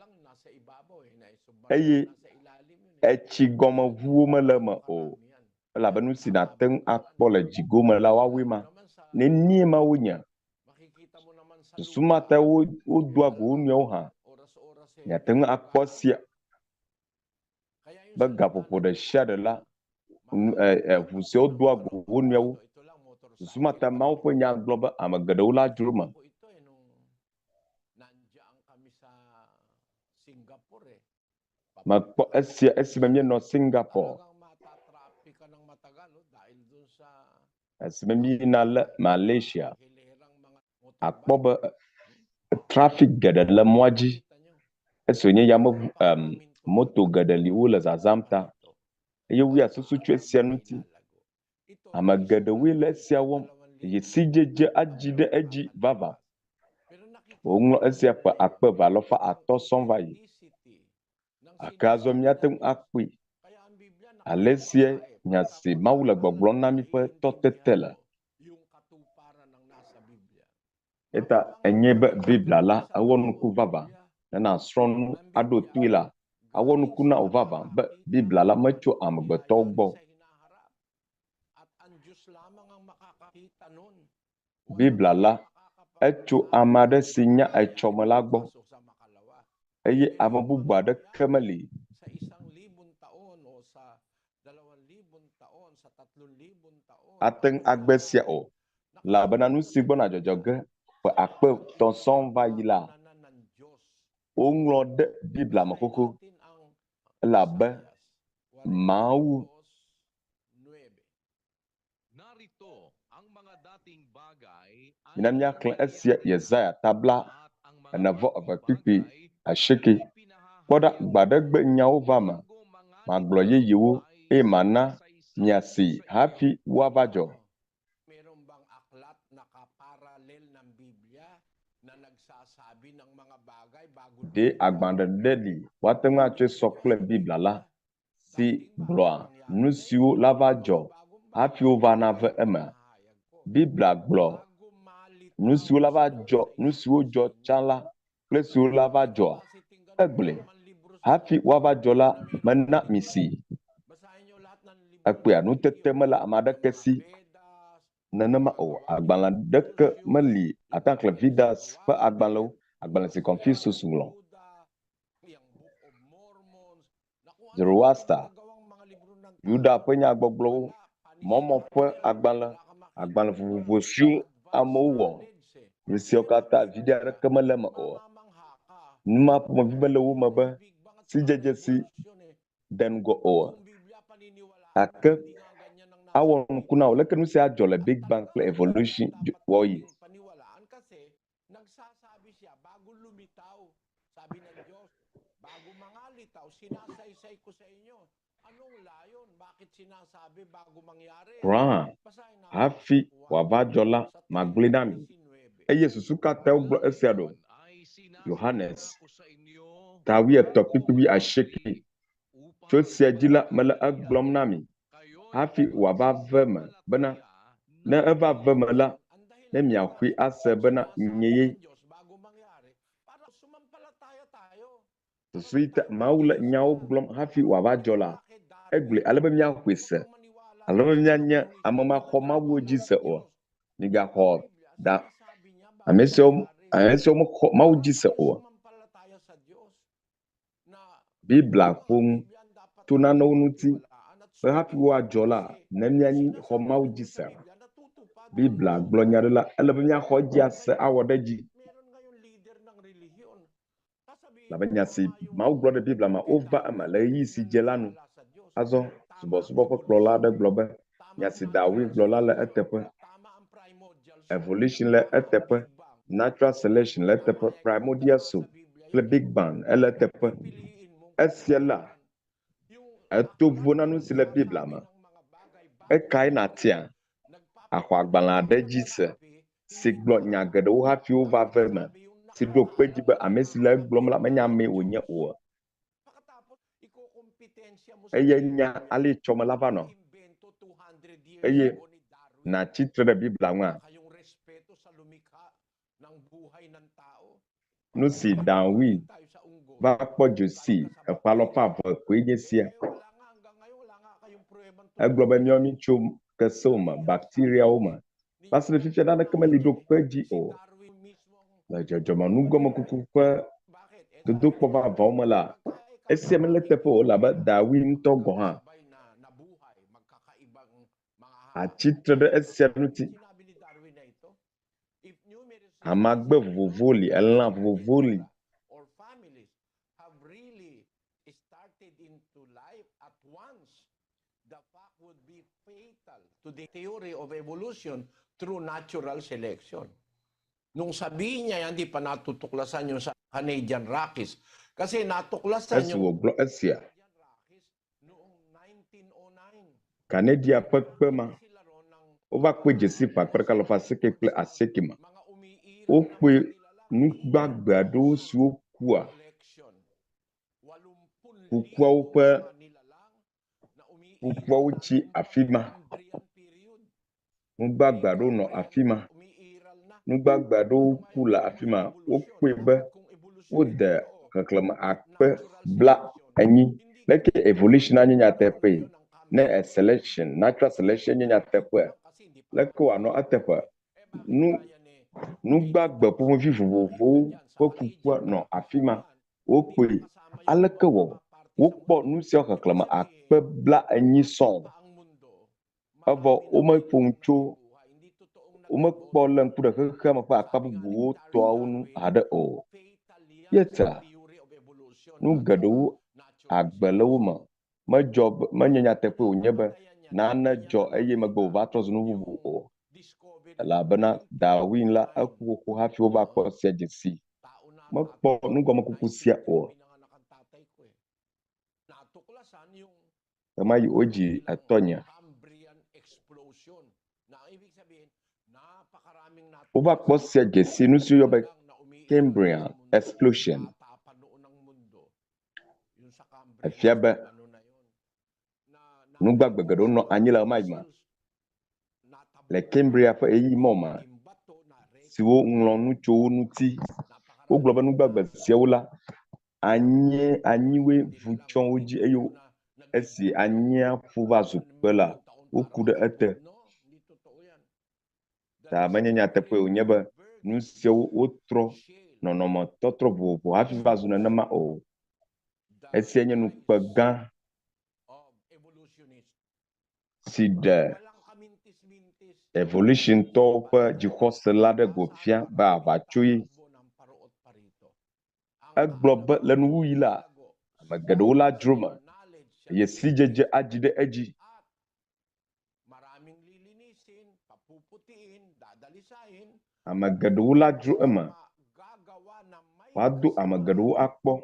eye etsi gɔmeʋuwo mele eme o. Elabe nu si nàte ŋu akpɔ le dzi gome la, woawoe ma. Nenie ma wonye? Susu ma tae wodoa go wo nɔewo hã. Miate ŋu akpɔ esia be gaƒoƒo ɖe sia ɖe la, ʋu siawo doa go wo nɔewo. Susu ma ta Mawu ƒe nya gblɔ be ame geɖewo la dzro eme. Mekpɔ esia esime míenɔ Singapore. Esime míeyina le Malaysia, àkpɔ be trafik geɖe le mɔa dzi esi wònye yameʋu em moto geɖe li wole zazãm ta. Eye woya susu tso esia ŋuti. Ame geɖewoe le esia wɔm eye sidzedze adzi ɖe edzi vavã. Woŋlɔ esia ƒe akpe eve alafa atɔ̃ sɔŋ va yi. Gake azɔ míate ŋu akpɔe alesie nya si Mawu le gbɔgblɔm na mí ƒe tɔtete le. Eta enye be Biblia la ewɔ nuku vavã. Ne nàsrɔ̃ nu aɖo toe la, awɔ nuku na wò vavã be Biblia la metso amegbetɔwo gbɔ o. Biblia la, etso ame aɖe si nya etsɔme la gbɔ, eye ame bubu aɖeke meli ate ŋu agbe esia o, elabena nu si gbɔna dzɔdzɔ ge ƒe akpe etɔ̃ sɔŋ va yi la, woŋlɔ ɖe Biblia me xoxo, elabe Mawu Mina míaxlẽ esia Yesaya ta bla ene vɔ eve kpukpui asieke. Kpɔ ɖa, gbe aɖe gbe nyawo va eme, magblɔ yeyewo eye mana miasee hafi woava dzɔ. Ɖe agbalẽ ɖe li woate ŋu atsɔe sɔ kple Biblia la si gblɔa nu siwo lava dzɔ hafi wova nave emea? Biblia gblɔ nu siwo lava dzɔ, nu siwo dzɔ tsã la kple siwo lava dzɔa? Egblɔe. Hafi woava dzɔ la, mena misee. Ekpɔea, nutete mele ame aɖeke si nenema o. Agbalẽ aɖeke meli ate ŋu axlẽ Vidas ƒe agbalẽwo, agbalẽ si Confucius ŋlɔ. Zoroaster, Yuda ƒe nyagbɔgblɔwo, Mɔmɔ ƒe agbalẽ, agbalẽ vovovo siwo amewo wɔ, nu siawo katã viɖe aɖeke mele eme o. Nu ma ƒomevi mele wo me be sidzedze si de ŋgɔ o. Gake awɔ nuku na wò leke nu sia dzɔ le Big Bang kple Evolution wɔɣi. Nagsasabi siya bago lumitaw. Sabi ng Diyos, bago mangalitaw, sinasaysay ko sa inyo. Anong layon? Bakit sinasabi bago mangyari? Kura hã, hafi wòava dzɔ la, magblɔe na mi. Eye susu ka tae wogblɔ esia ɖo? Yohanes, ta wuietɔ̃ kpukpui wuiasieke. Tso esia dzi la, mele egblɔm na mi, hafi wòava ve eme bena, ne eva ve eme la, ne miaxɔe ase bena nye ye. Susu yi ta Mawu le nyawo gblɔm hafi wòava dzɔ la, egblɔe ale be míaxɔe se, alo be míanye ame maxɔ Mawuwo dzi se o. Migaxɔ da ame siwo ame siwo mexɔ Mawu dzi se o. Biblia ƒo nu tso nanewo ŋuti be hafi woadzɔ la, ne míaxɔ Mawu dzi sea, Biblia gblɔ nya ɖe la, ele be míaxɔ edzi ase awɔ ɖe edzi. Labe nya si Mawu gblɔ ɖe Biblia me wova eme le ɣeyiɣi si dze la nu. Azɔ, subɔsubɔ ƒe kplɔla aɖe gblɔ be, Nya si Darwin gblɔ la le eteƒe. Evolution le eteƒe, natural selection le eteƒe, primordial soup kple Big Bang ele eteƒe. Esia la, eto vovo na nu si le Biblia me. Ekae nàtia? Àxɔ agbalẽ aɖe dzi se si gblɔ nya geɖewo hafi wova ve eme, si ɖo kpe edzi be ame si le egblɔm la menye amee wònye o. Eye nya ale etsɔme la va nɔ. Eye nàtsi tre ɖe Biblia ŋua? Nu si Darwin va kpɔ dze sii eƒe alafa eve koe nye esia. Egblɔ be míawo míetso kesewo me, bakteriawo me. Va se ɖe fifia naneke meli ɖo kpe edzi o. Le dzɔdzɔmenugɔmekuku ƒe dodokpɔ vavãwo me la, esia mele eteƒe o elabe Darwin ŋutɔ gɔ̃ hã atsi tre ɖe esia ŋuti. Amagbe vovovowo li, elã vovovowo li. To the theory of evolution through natural selection. Nung sabihin niya yan, di pa natutuklasan yung sa Canadian Rockies. Kasi natuklasan Esi yung wògblɔ esia, Canada ƒe kpe ma, wova kpɔe dze sii ƒe akpe ɖeka alafa asieke kple asieke me. Wokpɔe nu gbagbe aɖewo siwo kua kukuawo ƒe kukuawo tsi afi ma. Nu gbagbe aɖewo nɔ afi ma. Nu gbagbe aɖewo ku le afi ma. Wokpɔe be wode xexlẽme akpe 40. Leke evolution anye nyateƒee? Ne selection, natural selection nye nyateƒea, leke wòanɔ eteƒe? Nu nugbagbe ƒomevi vovovowo ƒe kukua nɔ afi ma. Wokpɔe. Aleke wɔ wokpɔ nu siawo xexlẽme akpe 40 sɔŋ? Evɔ womeƒo nu tso, womekpɔ lé ŋku ɖe xexea me ƒe akpa bubuwo tɔawo ŋu haɖe o. Ye ta nu geɖewo agbe le wo me medzɔ be, menye nyateƒee wònye be nane dzɔ eye megbe wòva trɔ zu nu bubu o. Elabena Darwin la, eku xoxo hafi wova kpɔ esia dze sii. Mekpɔ nugɔmekuku sia o. Ɣemaɣi wodzi etɔnye. Wova kpɔ sia dze si nu si woyɔ be Cambrian explosion. Efia be nu gbagbe geɖewo nɔ anyi le ɣemaɣi me le Cambria ƒe ɣeyiɣi mawo me siwo ŋlɔ nu tso wo ŋuti. Wogblɔ be nu gbagbe siawo la, Anyie anyiwoe vu tsyɔ wo dzi eye esi anyia ƒu va zu kpe la, woku ɖe ete. Ta menye nyateƒee wònye be nu siawo wotrɔ nɔnɔmetɔtrɔ vovovo hafi va zu nenema o. Esia nye nukpe gã si ɖe evolutiontɔwo ƒe dzixɔse la ɖe go fia be aʋatsoe. Egblɔ be le nuwuɣi la, ame geɖewo la dzro eme, eye sidzedze adzi ɖe edzi. Ame geɖewo la dzro eme, woado ame geɖewo akpɔ,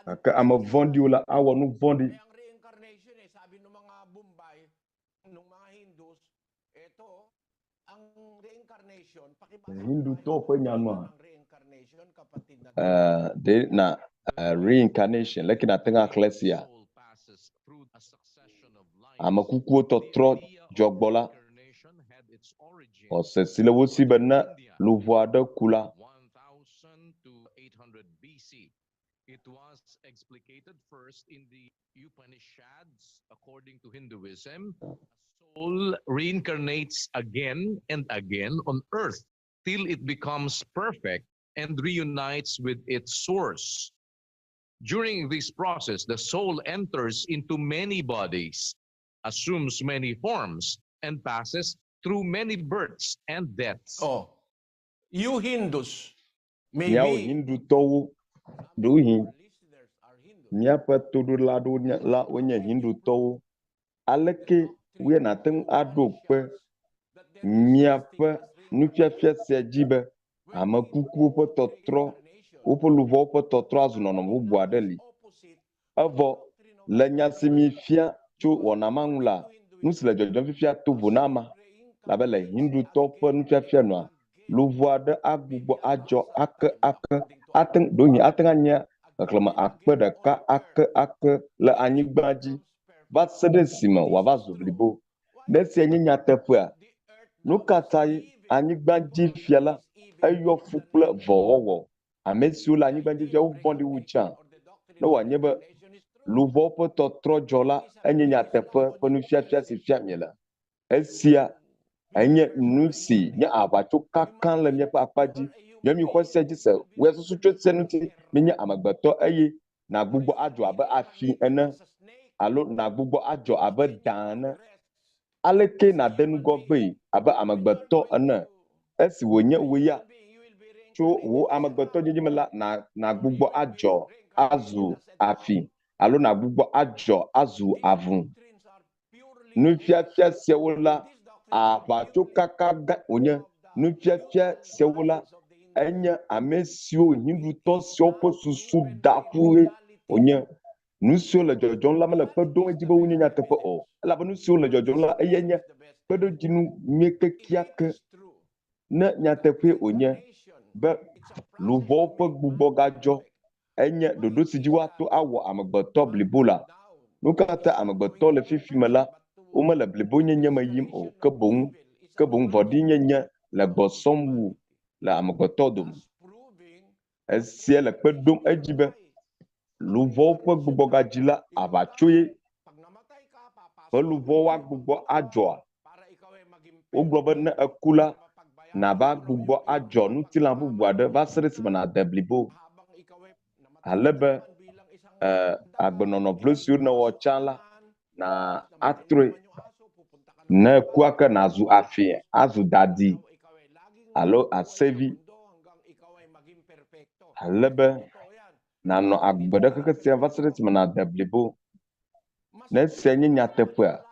gake ame vɔ̃ɖiwo la awɔ nu vɔ̃ɖi. Hindutɔwo ƒe nya nua, ɖe na reincarnation, leke nàte ŋu axlẽ sia? Ame kukuwo tɔtrɔ dzɔ gbɔ la, xɔse si le wo si be ne luʋɔ aɖe ku la, It was explicated first in the Upanishads, according to Hinduism, a soul reincarnates again and again on earth till it becomes perfect and reunites with its source. During this process, the soul enters into many bodies, assumes many forms, and passes through many births and deaths. Oh, you Hindus, Míawo Hindutɔwo, ɖewohĩ míaƒe toɖola aɖewo nye la wonye Hindutɔwo. Aleke wòe nàte ŋu aɖo kpe míaƒe nufiafia sia dzi be ame kukuwo ƒe tɔtrɔ, woƒe luʋɔwo ƒe tɔtrɔ azu nɔnɔme bubu aɖe li? Evɔ le nya si miefia tso wɔna ma ŋu la, nu si le dzɔdzɔm fifia to vo na ema, elabe le Hindutɔwo ƒe nufiafia nua, luʋɔ aɖe agbugbɔ adzɔ ake ake, ate ŋu, ɖewohĩ ate ŋu anye xexlẽme 1000 ake ake le anyigba dzi va se ɖe esime wòava zu blibo. Ne esia nye nyateƒea, nu ka tae anyigba dzi fia la eyɔ fu kple vɔ̃wɔwɔ? Ame siwo le anyigba dzi fia wovɔ̃ɖi wu tsã. Ne wòanye be luʋɔwo ƒe tɔtrɔ dzɔ la, enye nyateƒe ƒe nufiafia si fiam miele. Esia enye nu si nye aʋatsokaka le míaƒe akpa dzi. Míawo míexɔ esia dzi se. Wò ya susu tso esia ŋuti. Míenye amegbetɔ eye nàgbugbɔ adzɔ abe afi ene alo nàgbugbɔ adzɔ abe da ene. Aleke nàde ŋgɔgbee abe amegbetɔ ene esi wònye wò ya tso wò amegbetɔdzedze me la, nàgbugbɔ adzɔ azu afi alo nàgbugbɔ adzɔ azu avũ? Nufiafia siawo la, aʋatsokaka gã wònye. Nufiafia siawo la, enye ame siwo Hindutɔ siawo ƒe susu da ƒue wònye. Nu siwo le dzɔdzɔm la mele kpe ɖom edzi be wonye nyateƒe o, elabe nu siwo le dzɔdzɔm la eyae nye kpeɖodzinu nyui kekeake. Ne nyateƒee wònye be luʋɔwo ƒe gbugbɔgadzɔ enye ɖoɖo si dzi woato awɔ amegbetɔ blibo la, nu ka ta amegbetɔ le fifi me la womele blibonyenye me yim o, ke boŋ ke boŋ vɔ̃ɖinyenye le gbɔ sɔm wu le amegbetɔ dome? Esia le kpe ɖom edzi be luʋɔwo ƒe gbugbɔgadzi la aʋatso ye. Be luʋɔwo agbugbɔ adzɔa? Wogblɔ be ne èku la, nàva gbugbɔ adzɔ ŋutilã bubu aɖe va se ɖe esime nàde blibo. Ale be e, agbenɔnɔ vlo siwo nèwɔ tsã la, na atrɔe. Ne èku ake nàzu afi, azu dadi alo asevi. Ale be nànɔ agbe ɖe xexe sia va se ɖe esime nàde blibo. Ne esia nye nyateƒea,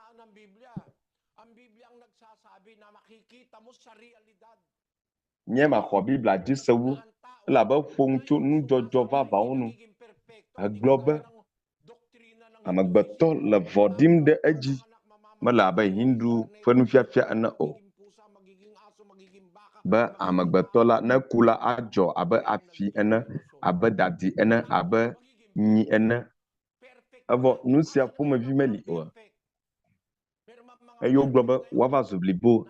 nye maxɔ Biblia dzi se wu, elabe eƒo nu tso nudzɔdzɔ vavãwo ŋu. Egblɔ be, Amegbetɔ le vɔ̃ ɖim ɖe edzi, mele abe Hindu ƒe nufiafia ene o, be amegbetɔ la ne eku la adzɔ abe afi ene, abe dadi ene, abe nyi ene. Evɔ nu sia ƒomevi meli o. Eye wogblɔ be woava zu blibo.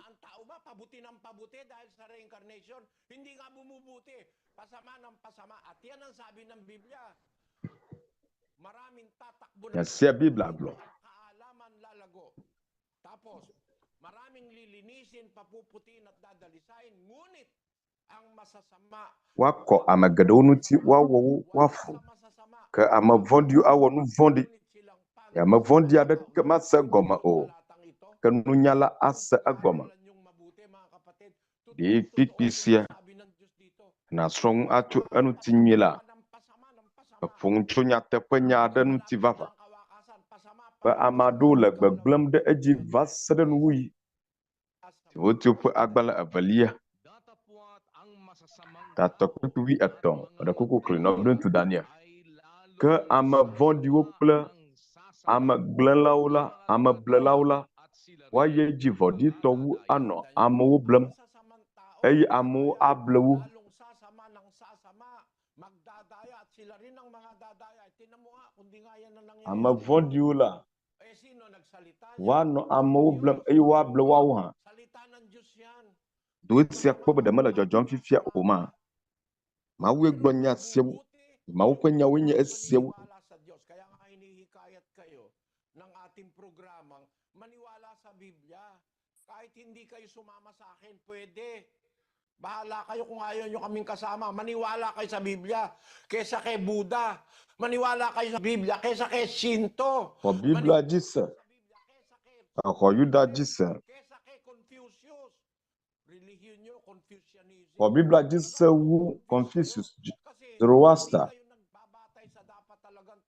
Nya sia Biblia gblɔ. Woakɔ ame geɖewo ŋuti, woawɔ wo woafu. Ke ame vɔ̃ɖiwo awɔ nu vɔ̃ɖi, eye ame vɔ̃ɖi aɖeke mase egɔme o, ke nunyala ase egɔme. Ɖe kpikpi sia nàsrɔ̃ nu atso eŋuti nyuie la, eƒo nu tso nyateƒenya aɖe ŋuti vavã, be ame aɖewo le gbegblẽm ɖe edzi va se ɖe nuwuɣi. Timoteo ƒe agbalẽ evelia, tatɔ kpukpui wuietɔ̃, ɖe kuku kli nɔviŋutsu Daniel. Ke ame vɔ̃ɖiwo kple ame gblẽlawo la, ame blelawo la, woayi edzi vɔ̃ɖitɔ wu anɔ amewo blem, eye amewo able wo. Ame vɔ̃ɖiwo la, woanɔ amewo blem eye woable woawo hã. Do esia kpɔ be ɖe mele dzɔdzɔm fifia o ma. Mawue gblɔ nya siawo. Mawu ƒe nyawoe nye esiawo. Kahit hindi kayo sumama sa akin, pwede. Bahala kayo kung ayaw nyo kaming kasama. Maniwala kayo sa Biblia kesa kay Buddha. Maniwala kayo sa Biblia kesa kay Shinto. Xɔ Biblia dzi se. Exɔ Yuda dzi se. Xɔ Biblia dzi se wu Confucius, Zoroaster.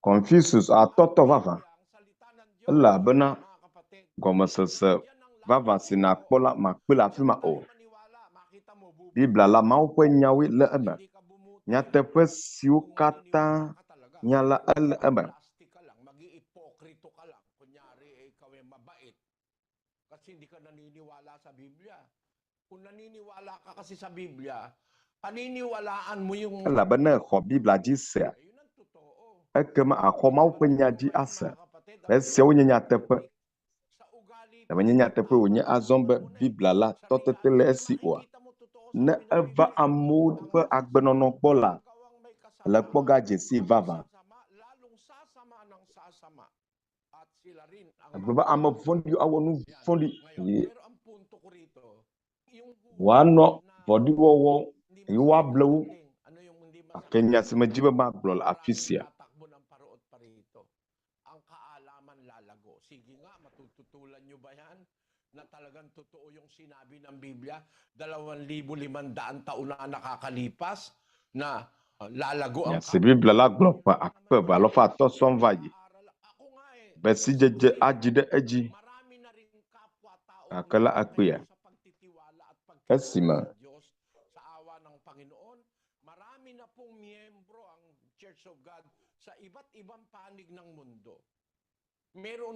Confucius atɔtɔ vavã elabena gɔmesese vavã si nàkpɔ la màkpɔe le afi ma o. Biblia la, Mawu ƒe nyawoe le eme. Nyateƒe siwo katã nya la ele eme. Elabena ne èxɔ Biblia dzi sea, ekema àxɔ Mawu ƒe nya dzi ase. Esiawo nye nyateƒe. Ɖe menye nyateƒe wònye azɔ be Biblia la tɔtete le esi oa? Ne eva amewo ƒe agbenɔnɔ gbɔ la, ele kpɔ ga dze sii vavã. Egblɔ be ame vɔ̃ɖiwo awɔ nu vɔ̃ɖi eye woanɔ vɔ̃ɖiwɔwɔ eye woable wo. Gake nya si medi be magblɔ le afi sia Nya si Biblia la gblɔ ƒe akpe eve alo ƒe atɔ̃ sɔŋ va yi be sidzedze adzi ɖe edzi gake la ekpea esime Ɖevi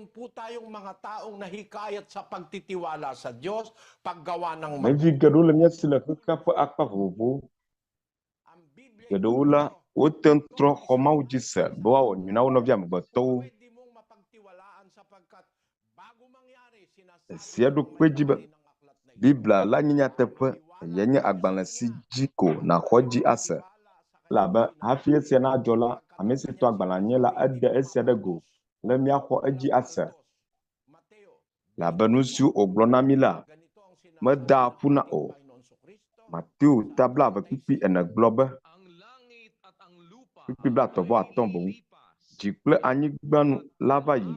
geɖewo le mía si le xexea ƒe akpa vovovowo. Geɖewo la, wote ŋu trɔ xɔ Mawu dzi se be woawɔ nyui na wo nɔvi amegbetɔwo. Esia ɖo kpe edzi be Biblia la nye nyateƒe, eyae nye agbalẽ si dzi ko nàxɔ edzi ase. Elabe hafi esia nadzɔ la, ame si tɔ agbalẽa nye la, eɖe esia ɖe go le míaxɔ edzi ase. Elabe nu siwo wògblɔ na mí la, medaa ƒu na o. Mateo ta 24 gblɔ be, kpukpui 33 boŋ, Dzi kple anyigba nu lava yi,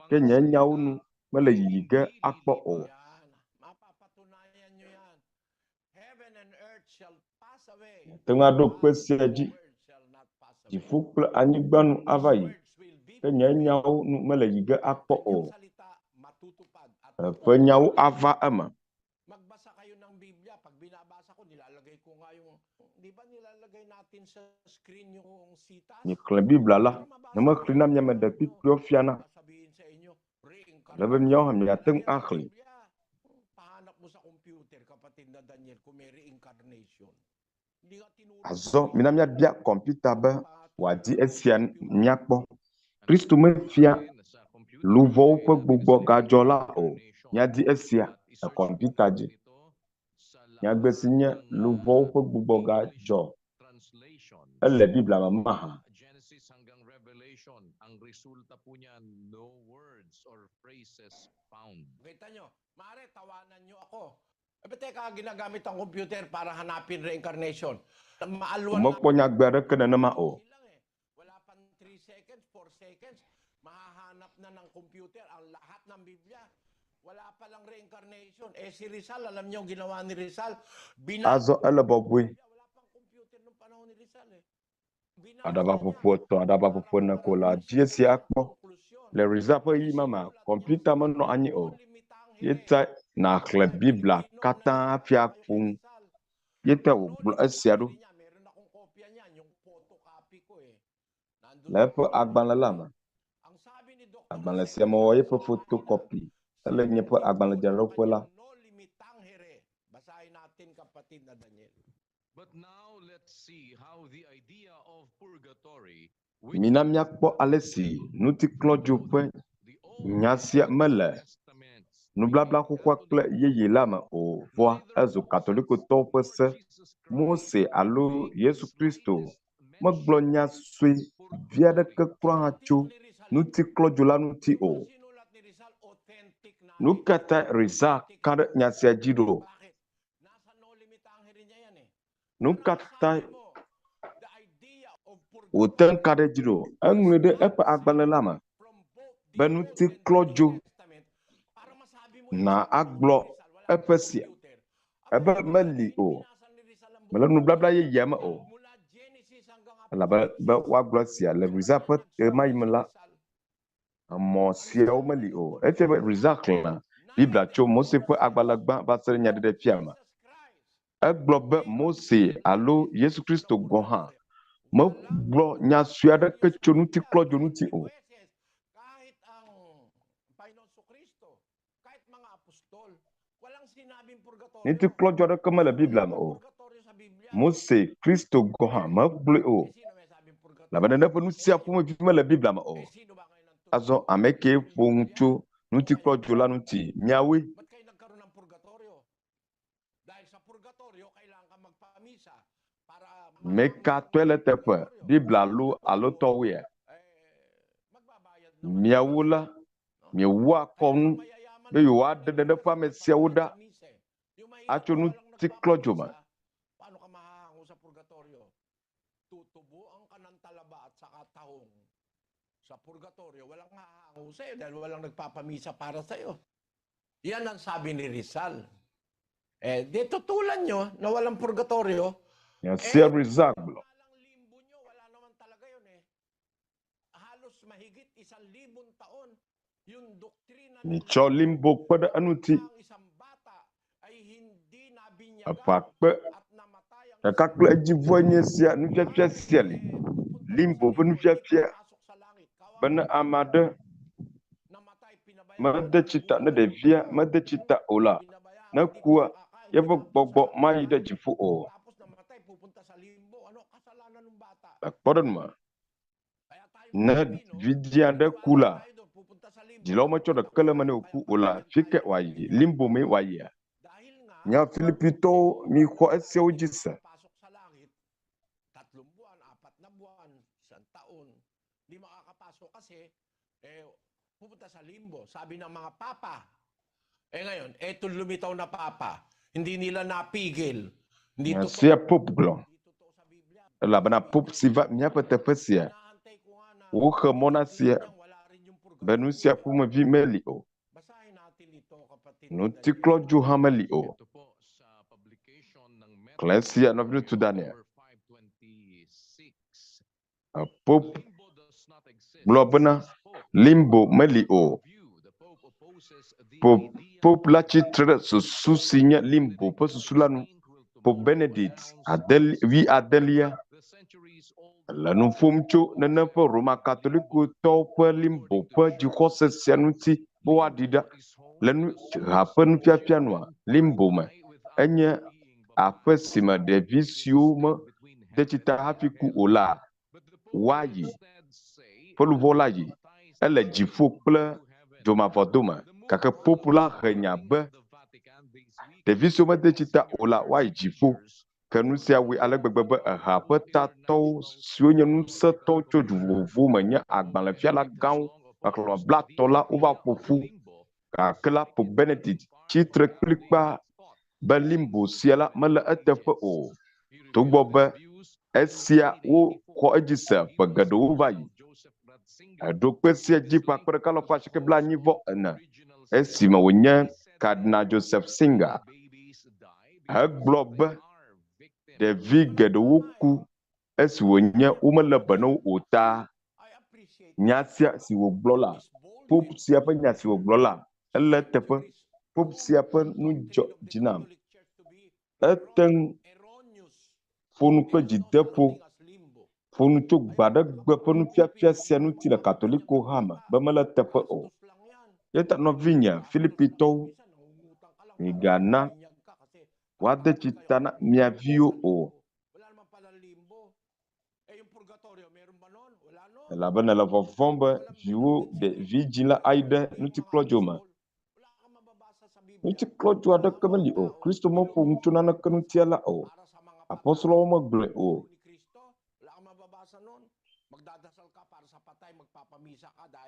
ke nye nyawo nu mele yiyi ge akpɔ o. Míate ŋu aɖo kpe sia dzi. Dziƒo kple anyigba nu ava yi, ke nye nyawo nu mele yi ge akpɔ o. Eƒe nyawo ava eme. Mixlẽ Biblia la, ne mexlẽe na mia ame ɖekpuikpuiwo fiana, ale be miawo hã miate ŋu axlẽe. Azɔ mina míabia kɔmpiuta be wòadi esia míakpɔ. Kristo mefia luʋɔwo ƒe gbugbɔgadzɔ la o. Míadi esia le kɔmpiuta dzi. Nyagbe si nye luʋɔwo ƒe gbugbɔgadzɔ ele Biblia me mahã? Womekpɔ nyagbe aɖeke nenema o. Azɔ ele bɔbɔe. Aɖabaƒoƒo etɔ̃, aɖabaƒoƒo ene ko la dzi esia akpɔ. Le Rizal ƒe ɣeyiɣi ma mea, kɔmpiuta menɔ anyi o. Ye ta nàxlẽ Biblia katã hafi aƒo nu. Ye ta wògblɔ esia ɖo. Le eƒe agbalẽ la me. Agbalẽ sia mewɔ eƒe fotokɔpi. Ele nye ƒe agbalẽdzraɖoƒe la. Mina míakpɔ ale si ŋutiklɔdzo ƒe nya sia mele Nublabla Xoxoa kple Yeye la me o, vɔa ezu Katolikotɔwo ƒe se. Mose alo Yesu Kristo megblɔ nya sue vi aɖeke kura hã tso ŋutiklɔdzo la ŋuti o. Nu ka tae Rizal ka ɖe nya sia dzi ɖo? Nu ka tae wòte ŋu ka ɖe edzi ɖo? Eŋlɔe ɖe eƒe agbalẽ la me be ŋutiklɔdzo na agblɔ eƒe sia ebe meli o, mele nubabla yeyea me o. Elabe be woagblɔ esia le Rizal ƒe ɣemaɣi me la, Emɔ siawo meli o. Efia be Rizal xlẽ Biblia tso Mose ƒe agbalẽ gbã va se ɖe Nyaɖeɖefia me. Egblɔ be Mose alo Yesu Kristo gɔ̃ hã megblɔ nya sue aɖeke tso ŋutiklɔdzo ŋuti o. Ŋutiklɔdzo aɖeke mele Biblia me o. Mose, Kristo gɔ̃ hã megblɔe o. Elabena eƒe nu sia ƒomevi mele Biblia me o. Azɔ ame kee ƒo nu tso ŋutiklɔdzo la ŋuti? Miawoe. Meka tɔe le eteƒe, Biblia loo alo tɔwoea? Miawo la, miewɔa kɔnu be yewoaɖe ɖe ƒe ame siawo ɖa atso ŋutiklɔdzo me. Tutubuan ka ng talaba at saka tahong. Sa purgatorio, walang hahango sa'yo dahil walang nagpapamisa para sa'yo. Yan ang sabi ni Rizal. Eh, di tutulan nyo na walang purgatorio. Nya sia Rizal gblɔ. Limbo nyo, wala naman talaga yun eh. Halos mahigit 1,000 taon yung doktrina ng Mitsɔ limbo kpe ɖe eŋuti. isang bata ay hindi Eƒe akpe ɖeka kple edzivɔe nye esia nufiafia sia li. Limbo ƒe nufiafia be ne ame aɖe mede tsi ta, ne ɖevia mede tsi ta o la, ne ekua, yeƒe gbɔgbɔ mayi ɖe dziƒo o. Le kpɔɖeŋu me, Ne vidzĩ aɖe ku la, dzilawo metsɔ ɖeke le eme nɛ wòku o la, fi kae wòayi? Limbo mee wòayia? Mía Filipitɔwo, mixɔ esiawo dzi se. Nya sia Pope gblɔ elabena Pope si va míaƒe teƒe sia, woxe mɔ na sia be nu sia ƒomevi meli o. Ŋutiklɔdzo hã meli o. Xlẽ sia nɔviŋutsu Daniel. Pope gblɔ bena limbo meli o. Pope, Pope la tsi tre ɖe susu si nye limbo ƒe susu la nu. Pope Benedict adeli, wi adelia le nu ƒom tso nene ƒe Roma Katolikotɔwo ƒe limbo ƒe dzixɔse sia ŋuti be woaɖi ɖa le nu ha ƒe nufiafia nua limbo me enye aƒe si me ɖevi siwo mede tsi ta hafi ku o la woayi ƒe luʋɔ la yi. Ele dziƒo kple dzomavɔ dome. Gake Pope la he nya be ɖevi siwo mede tsi ta o la woayi dziƒo. Ke nu sia wɔe ale gbegbe be eha ƒe tatɔwo siwo nye ŋusẽtɔwo tso du vovovowo me nye agbalẽfiala gãwo xexlẽme blaetɔ̃ la wova ƒo ƒu. Gake la, Pope Benedict tsi tre kplikpaa be limbo sia la mele eteƒe o, togbɔ be esia woxɔ edzi se ƒe geɖewo va yi. Eɖo kpe sia dzi ƒe akpe ɖeka alafa asieke blaenyi vɔ ene esime wònye Cardinal Joseph Singer. Egblɔ be ɖevi geɖewo ku esi wònye womelé be na wo o ta. Nya sia si wògblɔ la, Pope sia ƒe nya si wògblɔ la, ele eteƒe. Pope sia ƒe nu dzɔ dzi nam. Ete ŋu ƒo nu kple dzideƒo, ƒo nu tso gbaɖegbe ƒe nufiafia sia ŋuti le Katoliko hã me be mele eteƒe o. Eya ta nɔvinye Filipitɔwo, migana woade tsi ta na mia viwo o. Elabena le vɔvɔ̃m be viwò ɖevi dzĩ la ayi ɖe ŋutiklɔdzo me. Ŋutiklɔdzo aɖeke meli o. Kristo meƒo nu tso naneke ŋuti alea o. Apostoloawo megblɔe o.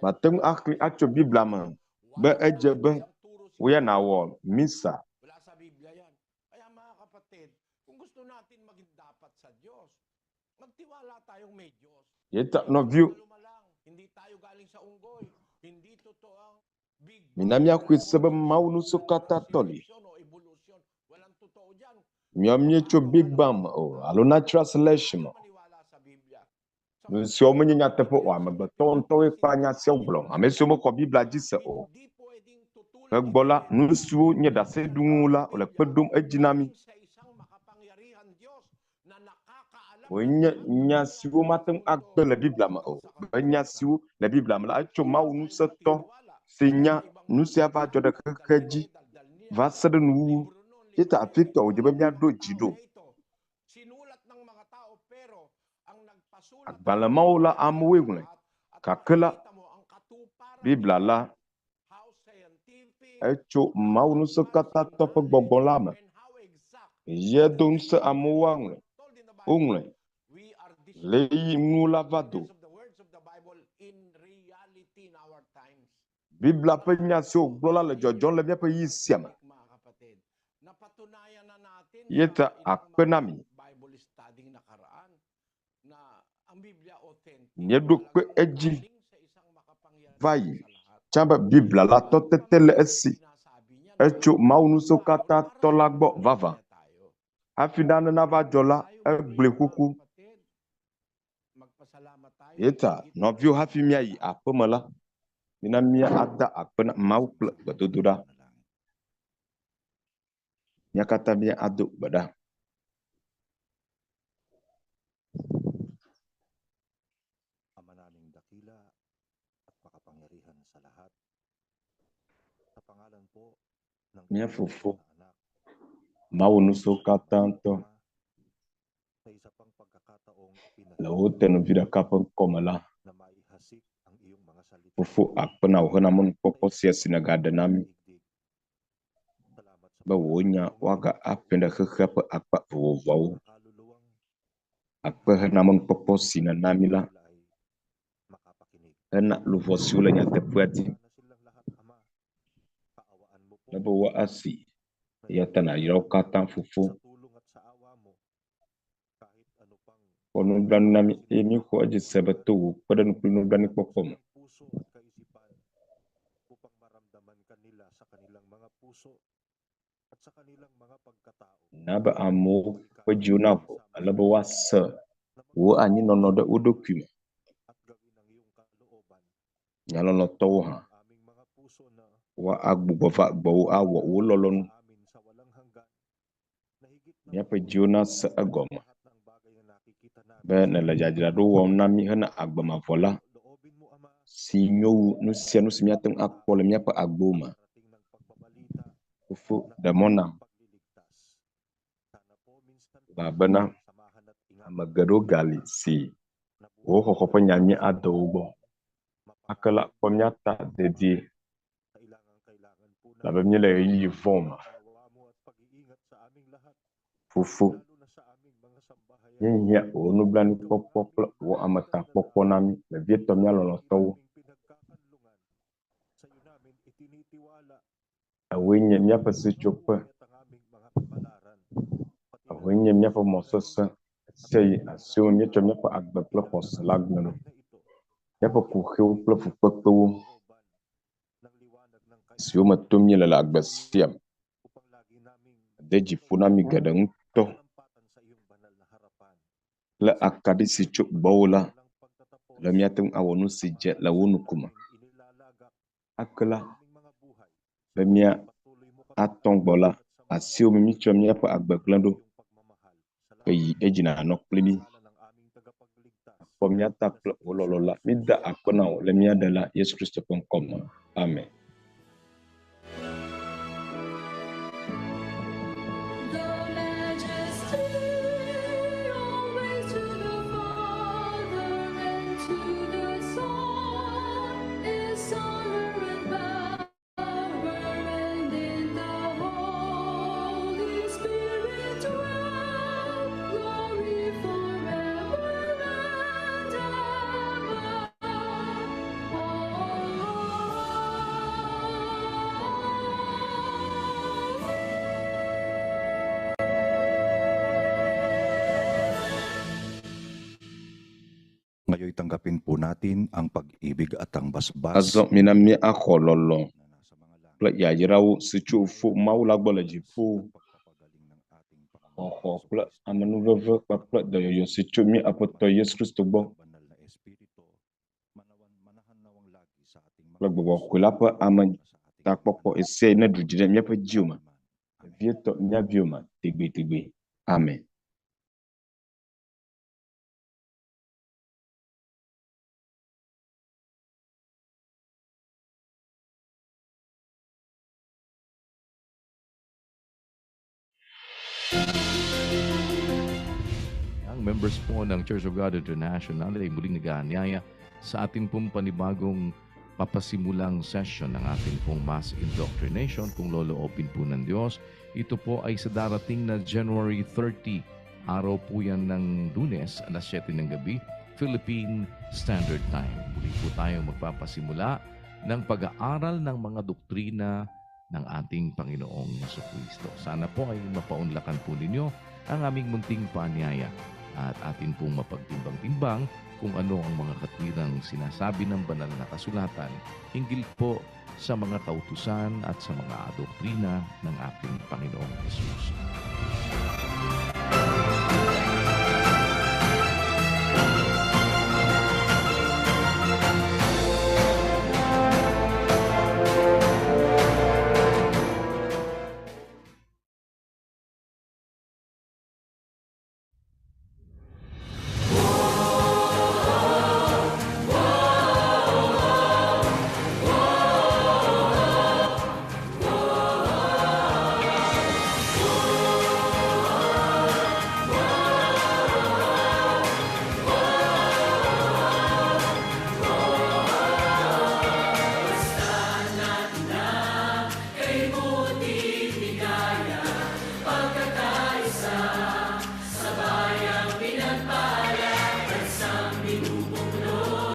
Màte ŋu axlẽe atso Biblia me be edze be wò ya nàwɔ Misa. Yeta nɔviwo, mina míaxɔe se be Mawu Ŋusẽkatãtɔ li. Míawo míetso Big Bang me o alo Natural Selection me o. Nu siawo menye nyateƒe o. Amegbetɔwo ŋutɔwoe kpa nya siawo gblɔ. Ame siwo mexɔ Biblia dzi se o. Egbɔ la, nu siwo nye ɖaseɖinuwo la le kpe ɖom edzi na mí. Wonye nya siwo mate ŋu agbe le Biblia me o. Be nya siwo le Biblia me la, etso Mawu ŋusẽtɔ si nya nu si ava dzɔ ɖe xexe dzi va se ɖe nuwuwu. Eya ta afi ka wòdze be míaɖo dzi ɖo? Agbalẽ mawo la, amewoe ŋlɔe. Gake la, Biblia la, etso Mawu Ŋusẽkatãtɔ ƒe gbɔgbɔ la me. Ye do ŋusẽ amewo woaŋlɔe. Woŋlɔe. Le ɣeyiɣi nu la va do. Biblia ƒe nya siwo wògblɔ la le dzɔdzɔm le míaƒe ɣeyiɣi sia me. Ye ta akpe na mi. Míeɖo kpe edzi va yi tsã be Biblia la tɔ tete le esi etso Mawu Ŋusẽkatãtɔ la gbɔ vavã. Hafi nane nava dzɔ la, egblɔe xoxo. Eya ta nɔviwo hafi míayi aƒeme la, mina míada akpe na Mawu kple gbedodoɖa. Mía katã míado gbe ɖa. Ama naming dakila at makapangyarihan sa lahat. Sa pangalan po ng Mía Fofo, Mawu Ŋusẽkatãtɔ, le wò tenuvi ɖeka ƒe ŋkɔ me la, Fofo, akpe na wò hena mɔnukpɔkpɔ sia si nègaɖe na mí be wò nya woaga aƒe ɖe xexea ƒe akpa vovovoawo. Akpe hena mɔnukpɔkpɔ si nèna mí la hena luʋɔ siwo le nyateƒea dim le be woasi. Eya ta nàyra wo katã, Fofo. Kpɔ nublanui na mí eye míexɔ edzi se be to wò kpeɖeŋu kple nublanuikpɔkpɔ me, na be amewo ƒe dziwo naʋu ale be woase wò anyinɔnɔ ɖe wo ɖokui me. Nye lɔlɔ̃tɔwo hã, woagbugbɔ va gbɔwò awɔ wò lɔlɔ̃nu. Míaƒe dziwo nase egɔme be nèle dzadzraɖo wɔm na mí hena agbe mavɔ la, si nyo wu nu sia nu si míate ŋu akpɔ le míaƒe agbewo me. Fofo, ɖe mɔ nam, elabena ame geɖewo gali si wò xɔxɔ ƒe nyanyui ade wo gbɔ. Gake la, kpɔ mía ta dedie, elabe míele ɣeyiɣi vɔ̃ me. Fofo, míehiã wò nublanuikpɔkpɔ kple wò ametakpɔkpɔ na mí, vevietɔ mía lɔlɔ̃tɔwo. Ewòe nye míaƒe sitsoƒe, ewòe nye míaƒe mɔ sesẽ ɣesiaɣi asiwò míetsɔ míaƒe agbe kple xɔse la gblẽ ɖo. Míaƒe kuxiwo kple fukpekpewo siwo me tom míele le agbe sia me de dzi ƒo na mí geɖe ŋutɔ. Kple akaɖi si tso gbɔwò la, ale míate ŋu awɔ nu si dze le wò ŋkume. Ake la, be míatɔ gbɔ la, asiwò me míetsɔ míaƒe agbe gblẽ ɖo. Ke yi edzi nànɔ kpli mí. Kpɔ mía ta kple wò lɔlɔ̃ la. Mída akpe na wò le mía Ɖela Yesu Kristo ƒe ŋkɔ me. Amen. Ngayoy tanggapin po natin ang pag-ibig at ang basbas Azɔ mina míaxɔ lɔlɔ̃ kple yayrawo si tso Fofo Mawu la gbɔ le dziƒo, xɔxɔ kple amenuveve kpakple dɔyɔyɔ si tso mía Aƒetɔ Yesu Kristo gbɔ kple Gbɔgbɔ Kɔkɔe la ƒe ametakpɔkpɔ ɣesiaɣi neɖu dzi ɖe míaƒe dziwo me, vevietɔ mía viwo me tegbetegbe. Amen. Ang members po ng Church of God International ay muling nag-aanyaya sa ating pong panibagong papasimulang session ng ating pong mass indoctrination kung loloobin po ng Diyos. Ito po ay sa darating na January 30, araw po yan ng Lunes, alas 7 ng gabi, Philippine Standard Time. Muli po tayo magpapasimula ng pag-aaral ng mga doktrina ng ating Panginoong Hesukristo. Sana po ay mapaunlakan po ninyo ang aming munting paanyaya at atin pong mapagtimbang-timbang kung ano ang mga katwirang sinasabi ng banal na kasulatan hinggil po sa mga kautusan at sa mga doktrina ng ating Panginoong Hesus.